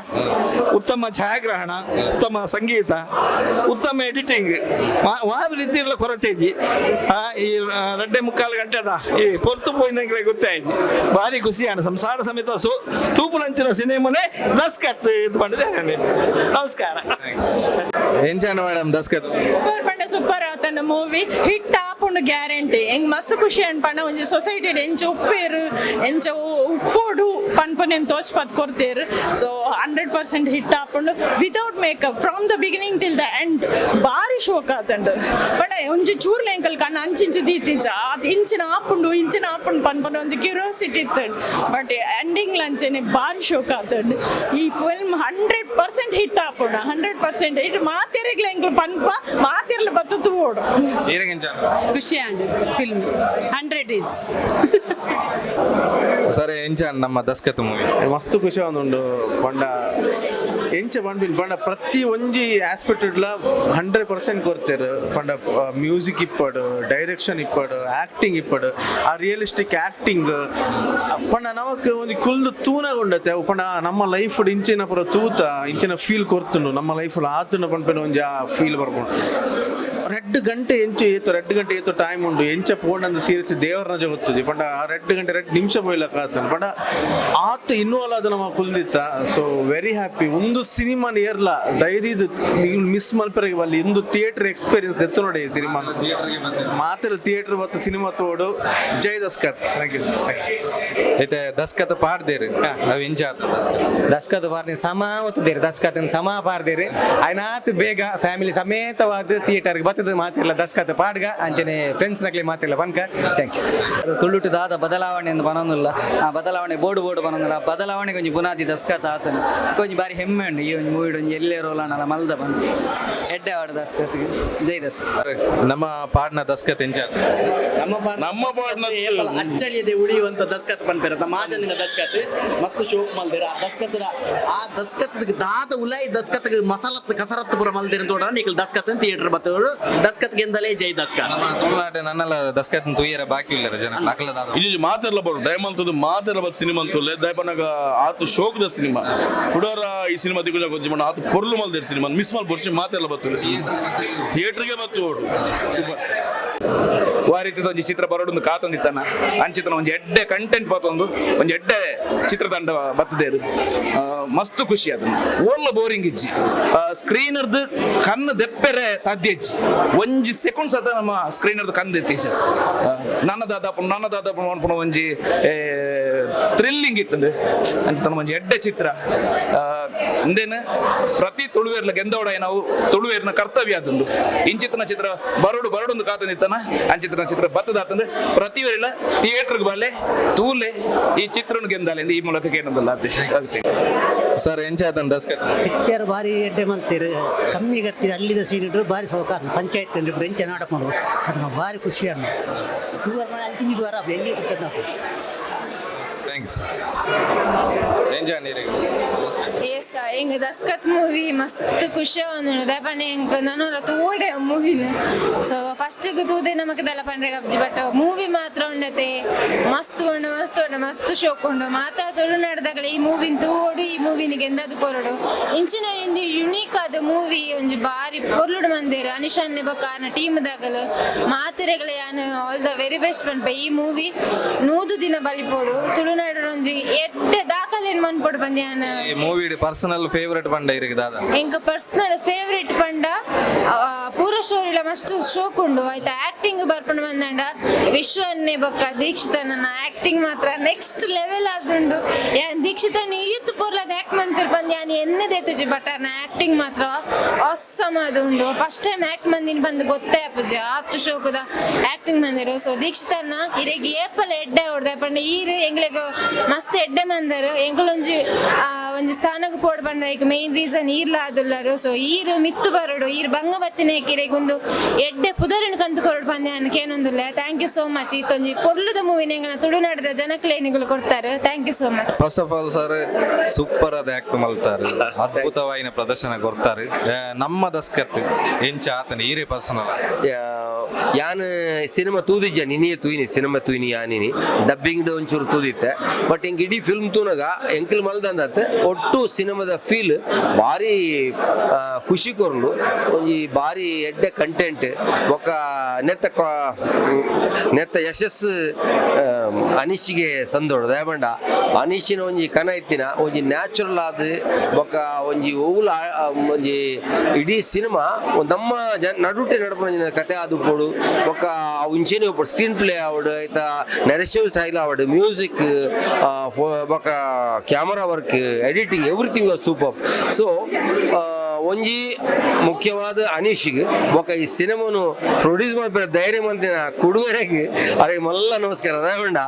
Speaker 25: ಉತ್ತಮ ಛಾಯಾಗ್ರಹಣ, ಉತ್ತಮ ಸಂಗೀತ, ಉತ್ತಮ ಎಡಿಟಿಂಗ್. ವಾ ರೀತಿയുള്ള ಕೊರತೆ ಇಜ್ಜಿ. ಈ ರಡ್ಡೆ ಮುಕ್ಕಾಲು ಗಂಟೆದ ಈ ಪೊರ್ತು ಪೋಯಿನಂಗ್ಲೆ ಗೊತ್ತಾಯ್ತು. ಬಾರಿ ಖುಷಿ ಆಂಡ್. ಸಂಸಾರ ಸಮೇತ ಸೋ ತೂಪುನಂಚಿನ ಸಿನಿಮಾನೇ ದಸ್ಕತ್ ಇದು ಪಂಡುದು. ನಮಸ್ಕಾರ.
Speaker 6: ಎಂಚಾಂಡ್ ಮೇಡಮ್ ದಸ್ಕತ್?
Speaker 26: ಸೂಪರ್ ಪಂಡ ಸೂಪರ್ ಆತನ. ಮೂವಿ ಹಿಟ್ ಆಪುಂಡು ಗ್ಯಾರಂಟಿ. ಎಂಗ್ ಮಸ್ತ್ ಖುಷಿ ಅನ್ಪಂಡ ಒಂಜಿ ಸೊಸೈಟಿ ಎಂಚ ಉಪ್ಪೇರು, ಎಂಚ ಉಪ್ಪೋಡು ಪನ್ಪನೆನ್ ತೋಚ್ಪತ್ ಕೊಡ್ತೇರು. ಸೊ 100% ಹಿಟ್ ಆಪುಂಡು. Without makeup from the beginning till the end ಬಾರಿ ಶೋಕ್ ಆತಂಡು. ಬಟ್ ಒಂಜಿ ಚೂರ್ಲೆ ಎಂಕಲ್ ಕಣ್ಣು ಅಂಚಿಂಚು ದೀತಿಂಚ ಅದು ಇಂಚಿನ ಆಪುಂಡು ಇಂಚಿನ ಆಪುಂಡು ಪನ್ಪನ ಒಂದು ಕ್ಯೂರಿಯಾಸಿಟಿ ಇತ್ತು. ಬಟ್ ಎಂಡಿಂಗ್ ಲಂಚನೆ ಬಾರಿ ಶೋಕ್ ಆತಂಡು. ಈ ಫಿಲ್ಮ್ 100% ಹಿಟ್ ಆಪುಂಡು, 100% ಹಿಟ್. ಮಾತೆರೆಗ್ಲ ಎಂಕಲ್ ಪನ್ಪ ಮಾತೆರ್ಲ ಬತ್ತು ತೂವೋಡು.
Speaker 6: ಈರೆಗ್ ಎಂಚಾಂಡ್?
Speaker 27: ಖುಷಿ and film 100 days.
Speaker 6: Sir, ಎಂಚಾಂಡ್ ನಮ್ಮ ದಸ್ಕತ್ ಮೂವಿ?
Speaker 28: ಮಸ್ತ್ ಖುಷಿ ಆವೊಂದುಂಡು. ಪಂಡ
Speaker 1: ಎಂಚ ಪನ್ಪಿನ ಪಂಡ ಪ್ರತಿ ಒಂಜಿ ಆಸ್ಪೆಕ್ಟ್ ಇಡ್ಲ 100% ಕೊರ್ತೆರ್. ಪಂಡ ಮ್ಯೂಸಿಕ್ ಇಪ್ಪಡು, ಡೈರೆಕ್ಷನ್ ಇಪ್ಪಡು, ಆಕ್ಟಿಂಗ್ ಇಪ್ಪಡು, ಆ ರಿಯಲಿಸ್ಟಿಕ್ ಆಕ್ಟಿಂಗ್ ಪಂಡ ನಮಕ್ ಒಂಜಿ ಕುಲ್ದು ತೂನಗುಂಡತೆ ಅವು. ಪಂಡ ನಮ್ಮ ಲೈಫ್ ಇಂಚಿನ ಪೂರ ತೂತ ಇಂಚಿನ ಫೀಲ್ ಕೊರ್ತುಂಡು, ನಮ್ಮ ಲೈಫ್ ಆತುಂಡು ಪನ್ಪಿನ ಒಂಜಿ ಆ ಫೀಲ್ ಬರ್ಪುಂಡು. 2 ಗಂಟೆ ಎಂಚ ಏತು, 2 ಗಂಟೆ ಏತು ಟೈಮ್ ಉಂಡು, ಎಂಚ ಪೋಂಡಂದು ಸೀರಿಯಸ್ ದೇವರನ ಗೊತ್ತುಜಿ. ಪಂಡ ಆ 2 ಗಂಟೆ 2 ನಿಮಿಷ ಪೋಯ್ಲಕ್ಕ ಆತನ ಪಂಡ ಆತ್ ಇನ್ವಾಲ್ವ್ ಆದ ನಮ್ಮ ಕುಲ್ದಿತ್ತ. ಸೊ ವೆರಿ ಹ್ಯಾಪಿ. ಒಂದು ಸಿನಿಮಾ ಏರ್ಲ ದಯದೀದು ನೀವು ಮಿಸ್ ಮಲ್ಪೆರೆಗೆ ಬಲ್ಲಿ. ಇಂದು ಥಿಯೇಟರ್ ಎಕ್ಸ್ಪೀರಿಯನ್ಸ್ ದೆತ್ತು ನೋಡಿ. ಸಿನಿಮಾ ಮಾತ್ರ ಥಿಯೇಟರ್ ಮತ್ತು ಸಿನಿಮಾ ತೋಡು. ಜೈ ದಸ್ಕತ್. Thank you.
Speaker 6: ಐತೆ ದಸ್ಕತ್ ಪಾಡ್ದೇರು, ಅವು ಎಂಚ ಆತ ದಸ್ಕತ್?
Speaker 3: ದಸ್ಕತ್ ಪಾರ್ನಿ ಸಮ ಒತ್ತುದೇರು, ದಸ್ಕತ್ ಸಮ ಪಾರ್ದೇರು. ಆಯ್ನಾತ್ ಬೇಗ ಫ್ಯಾಮಿಲಿ ಸಮೇತವಾದ ಥಿಯೇಟರ್ಗೆ ಬತ್ತದ ಮಾತಿಲ್ಲ ದಸ್ಕತ್ ಪಾಡ್ಗ ಅಂಚನೆ ಫ್ರೆಂಡ್ಸ್ ನಕ್ಲಿ ಮಾತಿಲ್ಲ ಬನ್ಕ. Thank you.
Speaker 4: ಅದು ತುಳುಟು ದಾದ ಬದಲಾವಣೆ ಎಂದು ಬನೊಂದಿಲ್ಲ. ಆ ಬದಲಾವಣೆ ಬೋರ್ಡು ಬೋರ್ಡು ಬನೊಂದಿಲ್ಲ. ಆ ಬದಲಾವಣೆಗೆ ಒಂಜಿ ಬುನಾದಿ ದಸ್ಕತ್ ಆತನ. ಒಂಜಿ ಬಾರಿ ಹೆಮ್ಮೆ ಉಂಡು ಈ ಒಂಜಿ ಮೂವಿಡ್ ಒಂಜಿ ಎಲ್ಲೇ ರೋಲ್ ಅನ್ನಲ್ಲ ಮಲ್ದ ಬಂದು ಎಡ್ಡೆ ಆಡು. ದಸ್ಕತ್ಗೆ ಜೈ ದಸ್ಕತ್.
Speaker 6: ನಮ್ಮ ಪಾಡ್ನ ದಸ್ಕತ್ ಎಂಚ ಆತ?
Speaker 15: ನಮ್ಮ ನಮ್ಮ ಅಚ್ಚಳಿಯದೆ ಉಳಿಯುವಂತ ದಸ್ಕತ್ ಪನ್ಪೆರ ಮಾಜಂದಿನ ದಸ್ಕತ್ ಮತ್ತು ಶೋಕ್ ಮಲ್ದಿರ. ಆ ದಸ್ಕತ್, ಆ ದಸ್ಕತ್ ದಾದ ಉಲಾಯಿ ದಸ್ಕತ್ ಮಸಾಲತ್ ಕಸರತ್ ಪೂರ ಮಲ್ದಿರ ತೋಡ. ನಿಕಲ್ ದಸ್ಕತ್ ಥಿಯೇಟರ್ ಬತ್ತವರು ದಸ್ಕತ್ ಗೆಂದಲೇ. ಜೈ ದಸ್ಕತ್.
Speaker 6: ನಮ್ಮ ತುಳುನಾಡು ನನ್ನೆಲ್ಲ ದಸ್ಕತ್ ತುಯ್ಯರ ಬಾಕಿ ಇಲ್ಲ ಜನ ಅಕ್ಲ ದಾದ.
Speaker 23: ಇಜಿ ಮಾತೆರ್ಲ ಬರು ದಯಮಲ್ತದ್ದು ಮಾತೆರ್ಲ ಬತ್ ಸಿನಿಮಾ ಅಂತುಲ್ಲೆ. ದಯಪನಾಗ ಆತು ಶೋಕ್ದ ಸಿನಿಮಾ ಹುಡೋರ. ಈ ಸಿನಿಮಾ ದಿಗುಜ ಗೊಜ್ಜಿ ಮಣ್ಣ ಆತು ಪೊರ್ಲು ಮಲ್ದೇರ್. ಸಿನಿಮಾ ಮಿಸ್ ಮಲ್ ಬೊರ್ಚಿ, ಮಾತೆರ್ಲ ಬತ್ತುಲ್ಲೆ, ಥಿಯೇಟರ್ಗೆ ಬತ್ತು ಓಡು. ಸೂಪರ್.
Speaker 22: ವಾ ರೀತಿದ ಒಂಜಿ ಚಿತ್ರ ಬರೋಡೊಂದು ಕಾತೊಂದಿತ್ತನ. ಅಂಚಿತನ ಒಂಜಿ ಎಡ್ಡೆ ಕಂಟೆಂಟ್ ಬತ್ತೊಂದು ಒಂಜಿ ಎಡ್ಡೆ ಚಿತ್ರತಂಡ ಬತ್ತದೇರು. ಮಸ್ತ್ ಖುಷಿ ಅದನ್ನು. ಓಲ್ಲ ಬೋರಿಂಗ್ ಇಜ್ಜಿ. ಸ್ಕ್ರೀನರ್ದು ಕಣ್ಣು ದೆಪ್ಪೆರೆ ಸಾಧ್ಯ ಇಜ್ಜಿ. ಒಂಜಿ ಸೆಕೆಂಡ್ ಸತ ನಮ್ಮ ಸ್ಕ್ರೀನರ್ದು ಕಣ್ಣು ದೆತ್ತೀಜ. ನನ್ನ ದಾದಾಪು ನನ್ನ ದಾದಾಪು ಅನ್ಪುನ ಒಂಜಿ ಥ್ರಿಲ್ಲಿಂಗ್ ಇತ್ತಂದು. ಅಂಚಿತನ ಒಂಜಿ ಎಡ್ಡೆ ಚಿತ್ರ ಇಂದೇನು ಪ್ರತಿ ತುಳುವೇರ್ಲ ಗೆಂದೋಡ ನಾವು ತುಳುವೇರ್ನ ಕರ್ತವ್ಯ ಅದುಂಡು. ಇಂಚಿತನ ಚಿತ್ರ ಬರೋಡು ಬರೋಡೊಂದು ಕಾತಂದಿತ್ತನ. ಅಂಚಿತನ ಚಿತ್ರ ಬತ್ತದಾತಂದು ಪ್ರತಿ ವೇಳೆ ಥಿಯೇಟರ್ಗೆ ಬಲೆ, ತೂಲೆ, ಈ ಚಿತ್ರನ ಗೆಂದಾಲೆ ಈ ಮೂಲಕ ಕೇನದಲ್ಲ ಅದೇ ಆಗುತ್ತೆ.
Speaker 6: ಸರ್, ಎಂಚ ಆತನ ದಸ್ಕತ್?
Speaker 7: ಪಿಕ್ಚರ್ ಭಾರಿ ಎಡ್ಡೆ ಮಲ್ತೀರು. ಕಮ್ಮಿ ಗರ್ತೀರಿ. ಅಲ್ಲಿದ ಸೀನ್ ಇಟ್ಟರು ಭಾರಿ ಸೌಕಾರ. ಪಂಚಾಯತ್ ಅಂದ್ರೆ ಎಂಚ ನಾಟಕ ಮಾಡುವ ಅದು ಭಾರಿ ಖುಷಿ ಅಣ್ಣ. ಟೂರ್ ಮಾಡಿ ಅಲ್ಲಿ ತಿಂದಿದ್ದು ವರ ಎಲ್ಲಿ ನಾವು.
Speaker 6: Thanks. ಎಂಚ ನೀರಿಗೆ?
Speaker 8: ಎಸ್, ಎಂಗ್ ದಸ್ಕತ್ ಮೂವಿ ಮಸ್ತ್ ಖುಷಿ ಆವೊಂದುಂಡು. ದಾಯೆ ಎಂಕ್ ನನೊರ ತೂಡೆ ಮೂವಿನ. ಸೊ ಫಸ್ಟ್ಗೆ ತೂದೆ ನಮಕ್ ದಾಲ ಪಂಡ್ರೆ ಕಬ್ಜಿ, ಬಟ್ ಮೂವಿ ಮಾತ್ರ ಉಂಡತೆ. ಮಸ್ತ್ ಉಂಡು, ಮಸ್ತ್ ಉಂಡು, ಮಸ್ತ್ ಶೋಕ್ ಉಂಡು. ಮಾತಾ ತುಳುನಾಡ್ದಾಗಲ ಈ ಮೂವಿನ ತೂವೊಡು, ಈ ಮೂವಿನ ಗೆಂದಾದ್ ಕೊರೊಡು. ಇಂಚಿನ ಒಂಜಿ ಯುನೀಕ್ ಆದ ಮೂವಿ ಒಂಜಿ ಬಾರಿ ಪೊರ್ಲುಡು ಮಂದೇರು ಅನಿಶಾನ್ನೆ ಬೊಕ್ಕ ಆರ್ನ ಟೀಮ್ ದಾಗಲು ಮಾತೆರೆಗಳ ಯಾನ್ ಆಲ್ the very best ಪನ್ಪೆ. ಈ ಮೂವಿ 100 ದಿನ ಬಲಿಪೋಡು, ತುಳುನಾಡು ಒಂಜಿ ಎಡ್ಡೆ ದಾಖಲೆನ್ ಮನ್ಪೊಡು ಪಂದ್ ಯಾನ್.
Speaker 6: ಈ ಮೂವಿ ಪರ್ಸನಲ್ ಫೇವರೇಟ್ ಪಂಡ ಇರಿಗೆ ದಾದ?
Speaker 8: ಎಂಕ್ ಪರ್ಸನಲ್ ಫೇವರೇಟ್ ಪಂಡ ಪೂರ ಸ್ಟೋರಿಲ ಮಸ್ತ್ ಶೋಕ್ ಉಂಡು ಆಯ್ತಾ. ಆಕ್ಟಿಂಗ್ ಬರ್ಪುಂಡು ಬಂದಂಡ ವಿಶ್ವನ್ನೇ ಬೊಕ್ಕ ದೀಕ್ಷಿತನ ಆಕ್ಟಿಂಗ್ ಮಾತ್ರ ನೆಕ್ಸ್ಟ್ ಲೆವೆಲ್ ಆದುಂಡು. ಯಾನ್ ದೀಕ್ಷಿತನ ಈತ್ ಪೊರ್ಲದ ಆಕ್ಟ್ ಮನ್ಪೆರ್ ಪಂದ್ ಯಾನ್ ಎನ್ನದೇ ತುಜಿ, ಬಟ್ ಆರ್ನ ಆಕ್ಟಿಂಗ್ ಮಾತ್ರ ಆಸಮ್ ಆದುಂಡು. ಫಸ್ಟ್ ಟೈಮ್ ಆಕ್ಟ್ ಮಂದಿನ ಬಂದು ಗೊತ್ತೇ ಆಪುಜಿ, ಆತು ಶೋಕುದ ಆಕ್ಟಿಂಗ್ ಮಂದಿರು. ಸೊ ದೀಕ್ಷಿತನ್ನ ಇರೆಗ್ ಏಪಲ ಎಡ್ಡೆ ಹೊಡ್ದೆ ಪಂಡ ಈರ್ ಎಂಗ್ಲೆಗ್ ಮಸ್ತ್ ಎಡ್ಡೆ ಮಂದರು. ಎಂಕುಲೊಂಜಿ ಒಂಜಿ ಸ್ಥಾನಕ್ಕೆ ಪೋಡ್ ಪಂಡ ಐಕ್ ಮೇನ್ ರೀಸನ್ ಈರ್ಲ ಆದುಲ್ಲರು. ಸೊ ಈರ್ ಮಿತ್ತು ಬರೋಡು, ಈರ್ ಬಂಗ ಬತ್ತಿನ ಇರೆಗ್ ಒಂದು ಎಡ್ಡೆ ಪುದರಿನ ಕಂತು ಕೊರಡು ಪಂದೆ ಯಾನ್ ಕೇನೊಂದುಲ್ಲೆ. Thank you so much. ಇತ್ತೊಂಜಿ ಪೊರ್ಲುದ ಮೂವಿನ ಎಂಗ್ಲ ತುಳುನಾಡದ ಜನಕ್ಲೇನಿಗಳು ಕೊಡ್ತಾರೆ. Thank you so much.
Speaker 6: First of all sir, super ಆದ ಆಕ್ಟ್ ಮಲ್ತಾರೆ, ಅದ್ಭುತವಾಯಿನ ಪ್ರದರ್ಶನ ಕೊಡ್ತಾರೆ. ನಮ್ಮ ದಸ್ಕತ್ ಎಂಚ ಆತನ ಈರೇ ಪರ್ಸನಲ್?
Speaker 9: ಯಾನ್ ಸಿನಿಮಾ ತೂದಿಜ್ಜ, ನಿನಿಯೇ ತೂಯಿನಿ. ಸಿನಿಮಾ ತೂಯಿನಿ ಯಾನಿನಿ. ಡಬ್ಬಿಂಗ್ ಒಂಚೂರು ತೂದಿತ್ತೆ. ಬಟ್ ಎಂಕ್ ಇಡೀ ಫಿಲ್ಮ್ ತೂನಗ ಎಂಕಲ್ ಮಲ್ದಂದತ್ ಒಟ್ಟು ಸಿನಿಮಾದ ಫೀಲ್ ಭಾರಿ ಖುಷಿ ಕೊರ್ಲು. ಒಂಜಿ ಭಾರಿ ಎಡ್ಡೆ ಕಂಟೆಂಟ್. ಬೊಕ್ಕ ನೆತ್ತ ನೆತ್ತ ಯಶಸ್ಸು ಅನೀಶಿಗೆ ಸಂದೋಡು. ದಯಬಂಡ ಅನೀಶಿನ ಒಂಜಿ ಕನ ಇತ್ತಿನ ಒಂಜಿ ನ್ಯಾಚುರಲ್ ಆದ್ ಬೊಕ್ಕ ಒಂಜಿ ಒವ್ಲ ಒಂಜಿ ಇಡೀ ಸಿನಿಮಾ ನಮ್ಮ ಜನ ನಡುಟೆ ನಡಪುನ ಕತೆ ಆದುಪ್ಪೊಡು. ಬೊಕ್ಕ ಇಂಚೆನೆ ಉಪ್ಪೊಡು. ಸ್ಕ್ರೀನ್ ಪ್ಲೇ ಆವಡ್, ಆಯ್ತಾ ನರೇಶಿವ್ ಸ್ಟೈಲ್ ಆವಡ್, ಮ್ಯೂಸಿಕ್ ಬೊಕ್ಕ camera work, editing, everything was super. So ಒಂಜಿ ಮುಖ್ಯವಾದ ಅನೀಶಿಗೆ ಬೊಕ ಈ ಸಿನಿಮಾನು ಪ್ರೊಡ್ಯೂಸ್ ಮಲ್ಪಿನ ಧೈರ್ಯ ಮಂತಿನ ಕುಡುವರೆಗೆ ಅರೆಗೆ ಮಲ್ಲ ನಮಸ್ಕಾರ. ದಾಯೆಪಂಡ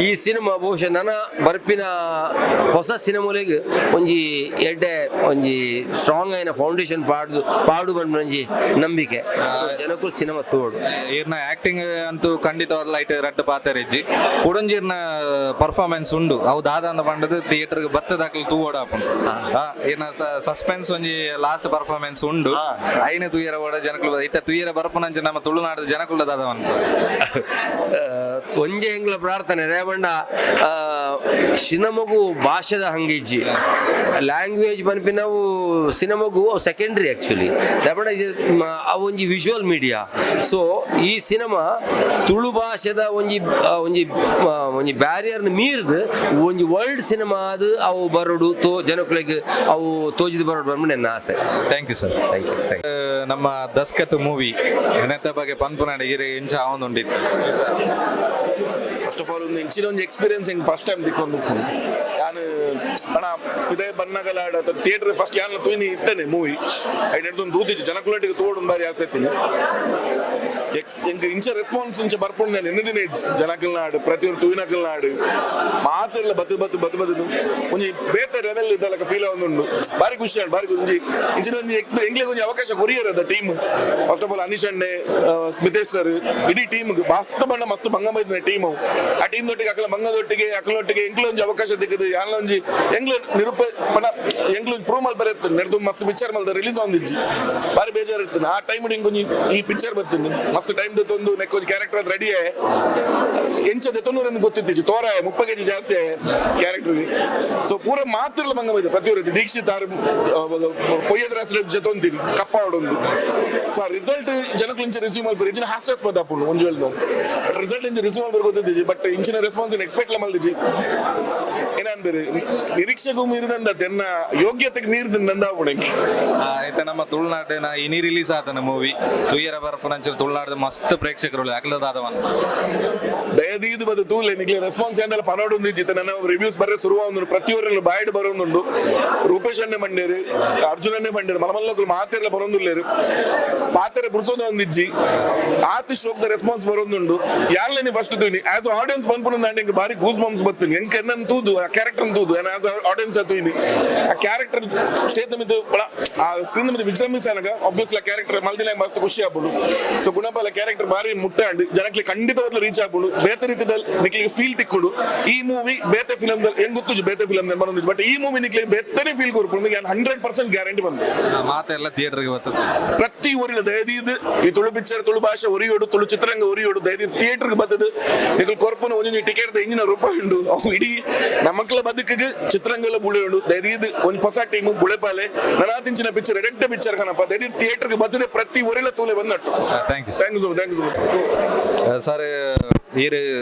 Speaker 9: ಈ ಸಿನಿಮಾ ಬಹುಶಃ ನನ ಬರ್ಪಿನ ಹೊಸ ಸಿನಿಮಾಲಿಗೆ ಒಂಜಿ ಎಡ್ಡೆ ಒಂಜಿ ಸ್ಟ್ರಾಂಗ್ ಆಯಿನ ಫೌಂಡೇಶನ್ ಪಾಡ್ದು ಪಾಡು ಪನ್ಪಿನ ಒಂಜಿ ನಂಬಿಕೆ. ಸೊ ಜನಕ್ಕೂ ಸಿನಿಮಾ ತೋಡು.
Speaker 6: ಈರ್ನ ಆಕ್ಟಿಂಗ್ ಅಂತೂ ಖಂಡಿತವಾದ ಲೈಟ್ ರಡ್ಡ್ ಪಾತೆರಿಜ್ಜಿ. ಕುಡೊಂಜಿರ್ನ ಪರ್ಫಾರ್ಮೆನ್ಸ್ ಉಂಡು, ಅವು ದಾದ ಅಂದ ಪಂಡದು ಥಿಯೇಟರ್ ಬತ್ತದಾಕ್ಲು ತೂವೊಡಾಪುಂಡು. ಈರ್ನ ಸಸ್ಪೆನ್ಸ್ ಒಂಜಿ ಲಾಸ್ಟ್ ಪರ್ಫಾರ್ಮೆನ್ಸ್ ಉಂಡು, ಐನ ತೂಯರ ಓಡ ಜನಕುಲು ಇತ್ತ ತೂಯರ ಬರ್ಪುನಂಚ ನಮ್ಮ ತುಳುನಾಡು ಜನಕುಲ ದಾದ.
Speaker 9: ಒಂಜೆ ಎಂಗ್ಲ ಪ್ರಾರ್ಥನೆ ರೇಬಂಡ, ಸಿನಿಮಗು ಭಾಷೆದ ಹಂಗಿಜ್ಜಿ, ಲ್ಯಾಂಗ್ವೇಜ್ ಪನ್ಪಿನವು ಸಿನಿಮಾಗು ಸೆಕೆಂಡ್ರಿ ಆಕ್ಚುಲಿ. ದಾಯೆಪಂಡ ಅವು ಒಂಜಿ ವಿಜುವಲ್ ಮೀಡಿಯಾ. ಸೊ ಈ ಸಿನಿಮಾ ತುಳು ಭಾಷೆದ ಒಂಜಿ ಒಂಜಿ ಒಂಜಿ ಬ್ಯಾರಿಯರ್ನ ಮೀರ್ದು ಒಂಜಿ ವರ್ಲ್ಡ್ ಸಿನಿಮಾ ಅದು ಅವು ಬರೋಡು ತೋ ಜನಕ್ಕಳಿಗೆ ಅವು ತೋಜಿದ್ ಬರೋಡು ಪನ್ಪಿನ ನನ್ನ ಆಸೆ.
Speaker 6: Thank you sir.
Speaker 9: Thank you, thank you.
Speaker 6: ನಮ್ಮ ದಸ್ಕತ್ ಮೂವಿ ನೆತ್ತ ಬಗ್ಗೆ ಪನ್ಪುನಾಡ ಇರೆ ಇಂಚ ಆವೊಂದುಂಡಿತ್ತು?
Speaker 10: ಫಸ್ಟ್ ಆಫ್ ಆಲ್ ಒಂದು ಇಂಚಿನ ಒಂಜಿ ಎಕ್ಸ್ಪೀರಿಯನ್ಸ್ ಹಿಂಗೆ ಫಸ್ಟ್ ಟೈಮ್ ದಿಕ್ಕೊಂದು ಯಾನ್ ಅಣ್ಣ ಇದೇ ಬನ್ನಗಲ ಥಿಯೇಟರ್ ಫಸ್ಟ್ ಯಾನ್ ತೂಯಿನಿ ಇತ್ತೇನೆ ಮೂವಿ. ಐನ್ ಒಂದು ದೂತಿಜಿ ಜನಕುಲಟಿಗೆ ತೋಡು ಬಾರಿ ಆಸೆ ಇತ್ತೀನಿ. ಎಕ್ಸ್ ಎಂಕ್ ಇಂಚ ರೆಸ್ಪಾನ್ಸ್ ಇಂಚ ಬರ್ಪುಂಡು ನಾನು ಎನ್ನ ದಿನ ಜನಕಲ್ನಾಡು ಪ್ರತಿಯೊಂದು ತೂಯಿನಕಲ್ನಾಡು ಮಾತೆರ್ಲ ಬತ್ತು ಬತ್ತು ಬತ್ತು ಬತ್ತು ಒಂಜಿ ಬೇತೆ ಲೆವೆಲ್ ಇದ್ದಲಕ ಫೀಲ್ ಆವೊಂದುಂಡು. ಬಾರಿ ಖುಷಿ ಆಂಡ್ ಬಾರಿ ಒಂಜಿ ಇಂಚಿನ ಒಂಜಿ ಎಕ್ಸ್ಪೀರಿಯನ್ಸ್ ಎಂಕ್ಲೆಗ್ ಒಂಜಿ ಅವಕಾಶ ಕೊರಿಯರ್ ಅದ team. First of all Anish ಅಣ್ಣೆ, ಸ್ಮಿತೇಶ್ ಸರ್, ಇಡೀ ಟೀಮ್ ಮಸ್ತ್ ಬಣ್ಣ ಮಸ್ತ್ ಬಂಗ ಬೈದಿನ ಟೀಮ್. ಆ ಟೀಮ್ ದೊಟ್ಟಿಗೆ ಅಕಲ ಬಂಗದೊಟ್ಟಿಗೆ ಅಕಲೊಟ್ಟಿಗೆ ಎಂಕ್ಲ ಒಂಜಿ ಅವಕಾಶ ತಿಕ್ಕದು ಯಾನ್ಲ ಒಂಜಿ ಎಂಕ್ಲ ನಿರೂಪ ಪಂಡ ಎಂಕ್ಲ ಒಂಜಿ ಪ್ರೂವ್ ಮಲ್ಪರೆ ಇತ್ತು ನೆಡ್ದು ಮಸ್ತ್ ಪಿಕ್ಚರ್ ಮಲ್ದ ರಿಲೀಸ್ ಆವೊಂದಿಜ್ಜಿ, ಬಾರಿ ಬೇಜಾರ್ ಇತ್ತು. ಆ ಟೈಮ್ ಹಿಂಗ್ ಒಂಜಿ ಈ ಪಿಕ್ಚರ್ ಬತ್ತೀನಿ ಮಸ್ತ್ ಟೈಮ್ ದೆತ್ತೊಂದು ನೆಕ್ ಒಂಜಿ ಕ್ಯಾರೆಕ್ಟರ್ ರೆಡಿ ಎಂಚ ದೆತ್ತೊಂದು ಗೊತ್ತಿತ್ತಿಜಿ ತೋರ 30 ಕೆಜಿ ಜಾಸ್ತಿ ಕ್ಯಾರೆಕ್ಟರ್. ಸೊ ಪೂರ ಮಾತ್ರಲ ಬಂಗ ಬೈದ ಪ್ರತಿಯೊಂದು ದೀಕ್ಷಿತ್ ಆರ್ ಪೊಯ್ಯದ ಜೊತೊಂತೀನಿ ಕಪ್ಪ ಆಡೊಂದು. ಸೊ ಆ ರಿಸಲ್ಟ್ ಜನಕ್ಲು ಇಂಚ ರಿಸೀವ್ ಮಲ್ಪರು ಇಂಚಿನ ಹಾಸ್ಯಾಸ್ಪದ ಆಪುಂಡು ಒಂಜಿ ವೇಳೆ ಬಟ್ ರಿಸಲ್ಟ್ ಇಂಚ ರಿಸೀವ್ ಮಲ್ಪರು ಗೊತ್ತಿದ್ದಿಜಿ. ಬಟ್ ಇಂಚಿನ ರೆಸ್ಪಾನ್ಸ್ ಎಕ್ಸ್ಪೆಕ್ಟ್ ಮಲ್ದಿಜಿ. ಏನಂದ್ರೆ ನಿರೀಕ್ಷೆಗೂ ಮೀರಿದಂದ ಎನ್ನ ಯೋಗ್ಯತೆಗೆ ಮೀರಿದಂದ ಆಪುಂಡು.
Speaker 6: ಆಯ್ತಾ, ನಮ್ಮ ತುಳುನಾಡಿನ ಇನಿ ರಿಲೀಸ್ ಆತನ ಮೂವಿ ತುಯ್ಯರ ಬರ್ಪುನಂಚ ತುಳುನಾಡು ಮಸ್ತ್ ಪ್ರೇಕ್ಷಕರು ಅಕ್ಲದಾದವನ್.
Speaker 10: ದಯದೀದು ಬದು ತೂಲೆ ನಿಕ್ಲೆ ರೆಸ್ಪಾನ್ಸ್ ಏನಲ್ಲ ಪನೋಡು ಜಿತ್ತ ನನ್ನ ರಿವ್ಯೂಸ್ ಬರ್ರೆ ಶುರುವಾਉਂದು ಪ್ರತಿಯೊಬ್ಬರಲ್ಲೂ ಬಾಯ್ಡ್ ಬರೋದುಂಡು. ರೂಪೇಶ್ ಅಣ್ಣೆ ಬಂಡೇರು, ಅರ್ಜುನನ್ನೇ ಬಂಡೇರು, ಮಲಮಲ್ಲಕುಲು ಮಾತೆರ್ಲ ಬರೋದುಲ್ಲೇರು ಪಾತೆರೆ ಬುರ್ಸೋದು ಒಂದಿಜ್ಜಿ ಆತಿ ಶೋಕ್ದ ರೆಸ್ಪಾನ್ಸ್ ಬರೋದುಂಡು. ಯಾರ್ಲೇನಿ ಫಸ್ಟ್ ತೂನಿ ಆಸ್ ಆಡಿಯನ್ಸ್ ಬಂದ್ಪುನ ಎಂಕ್ ಬಾರಿ ಗೂಸ್ ಬಂಪ್ಸ್ ಬತ್ತೀನಿ. ಎಂಕ್ ಎನ್ನನ್ ತೂದು ಆ ಕ್ಯಾರೆಕ್ಟರ್ ತೂದು ಆಸ್ ಆಡಿಯನ್ಸ್ ತೂನಿ ಆ ಕ್ಯಾರೆಕ್ಟರ್ ಸ್ಟೇಜ್ ಮಿತ್ತು ಆ ಸ್ಕ್ರೀನ್ ಮಿತ್ತು ವಿಜೃಂಭಿಸಾನಗ ಆಬ್ವಿಯಸ್ಲಿ ಆ ಕ್ಯಾರೆಕ್ಟರ್ ಮಲ್ದಿನ ಮಸ್ತ್ ಖುಷಿ ಆಪುಂಡು. ಸೊ ಗುಣಪಾಲ ಕ್ಯಾರೆಕ್ಟರ್ ಬಾರಿ ಮುಟ್ಟಾಂಡ್ ಜನಕ್ಕೆ ಖಂಡಿತವಾಗ್ಲೂ ರೀಚ್ ಆಪುಂಡು. ಬೇತೆ ರೀತಿದಲ್ಲಿ ನಿಕ್ಲಿಗೆ ಫೀಲ್ ತಿಕ್ಕುಡು. ಈ ಮೂವಿ ಬೇತೆ ಫಿಲಮ್ ಹೆಂಗ್ ಗೊತ್ತು ಬೇತೆ ಫಿಲಮ್ ಬರೋದು, ಬಟ್ ಈ ಮೂವಿ ನಿಕ್ಲಿಗೆ ಬೇತೆನೆ ಫೀಲ್ ಕೊರ್ಪುಂಡು. 100% ಗ್ಯಾರಂಟಿ ಬಂದು
Speaker 6: ಮಾತೆಲ್ಲ ಥಿಯೇಟರ್ಗೆ ಬರ್ತದೆ.
Speaker 10: ಪ್ರತಿ ಊರಿನ ದಯದೀದ್ ಈ ತುಳು ಪಿಕ್ಚರ್ ತುಳು ಭಾಷೆ ಒರಿಯೋಡು ತುಳು ಚಿತ್ರರಂಗ ಒರಿಯೋಡು ದಯದೀದ್ ಥಿಯೇಟರ್ಗೆ ಬರ್ತದೆ. ನಿಕಲ್ ಕೊರ್ಪುನ ಒಂಜೊಂಜಿ ಟಿಕೆಟ್ ಇಂಜಿನ ರೂಪಾಯಿ ಉಂಡು. ಅವು ಇಡೀ ನಮ್ಮಕ್ಳ ಬದುಕಿಗೆ ಚಿತ್ರರಂಗಲ ಬುಳೆಯುಂಡು. ದಯದೀದ್ ಒಂದು ಹೊಸ ಟೀಮ್ ಬುಳೆಪಾಲೆ ನನಾತಿಂಚಿನ ಪಿಕ್ಚರ್ ಎಡೆಡ್ಡ ಪಿಕ್ಚರ್ ಕಣಪ್ಪ. ದಯದೀದ್ ಥಿಯೇಟರ್ಗೆ ಬರ್ತದೆ ಪ್ರತಿ ಊರೆಲ್ಲ ತೂಲೆ ಬಂದಟ್ಟು.
Speaker 6: Thank you.
Speaker 10: Thank you, thank you.
Speaker 6: Sir, ಈರ್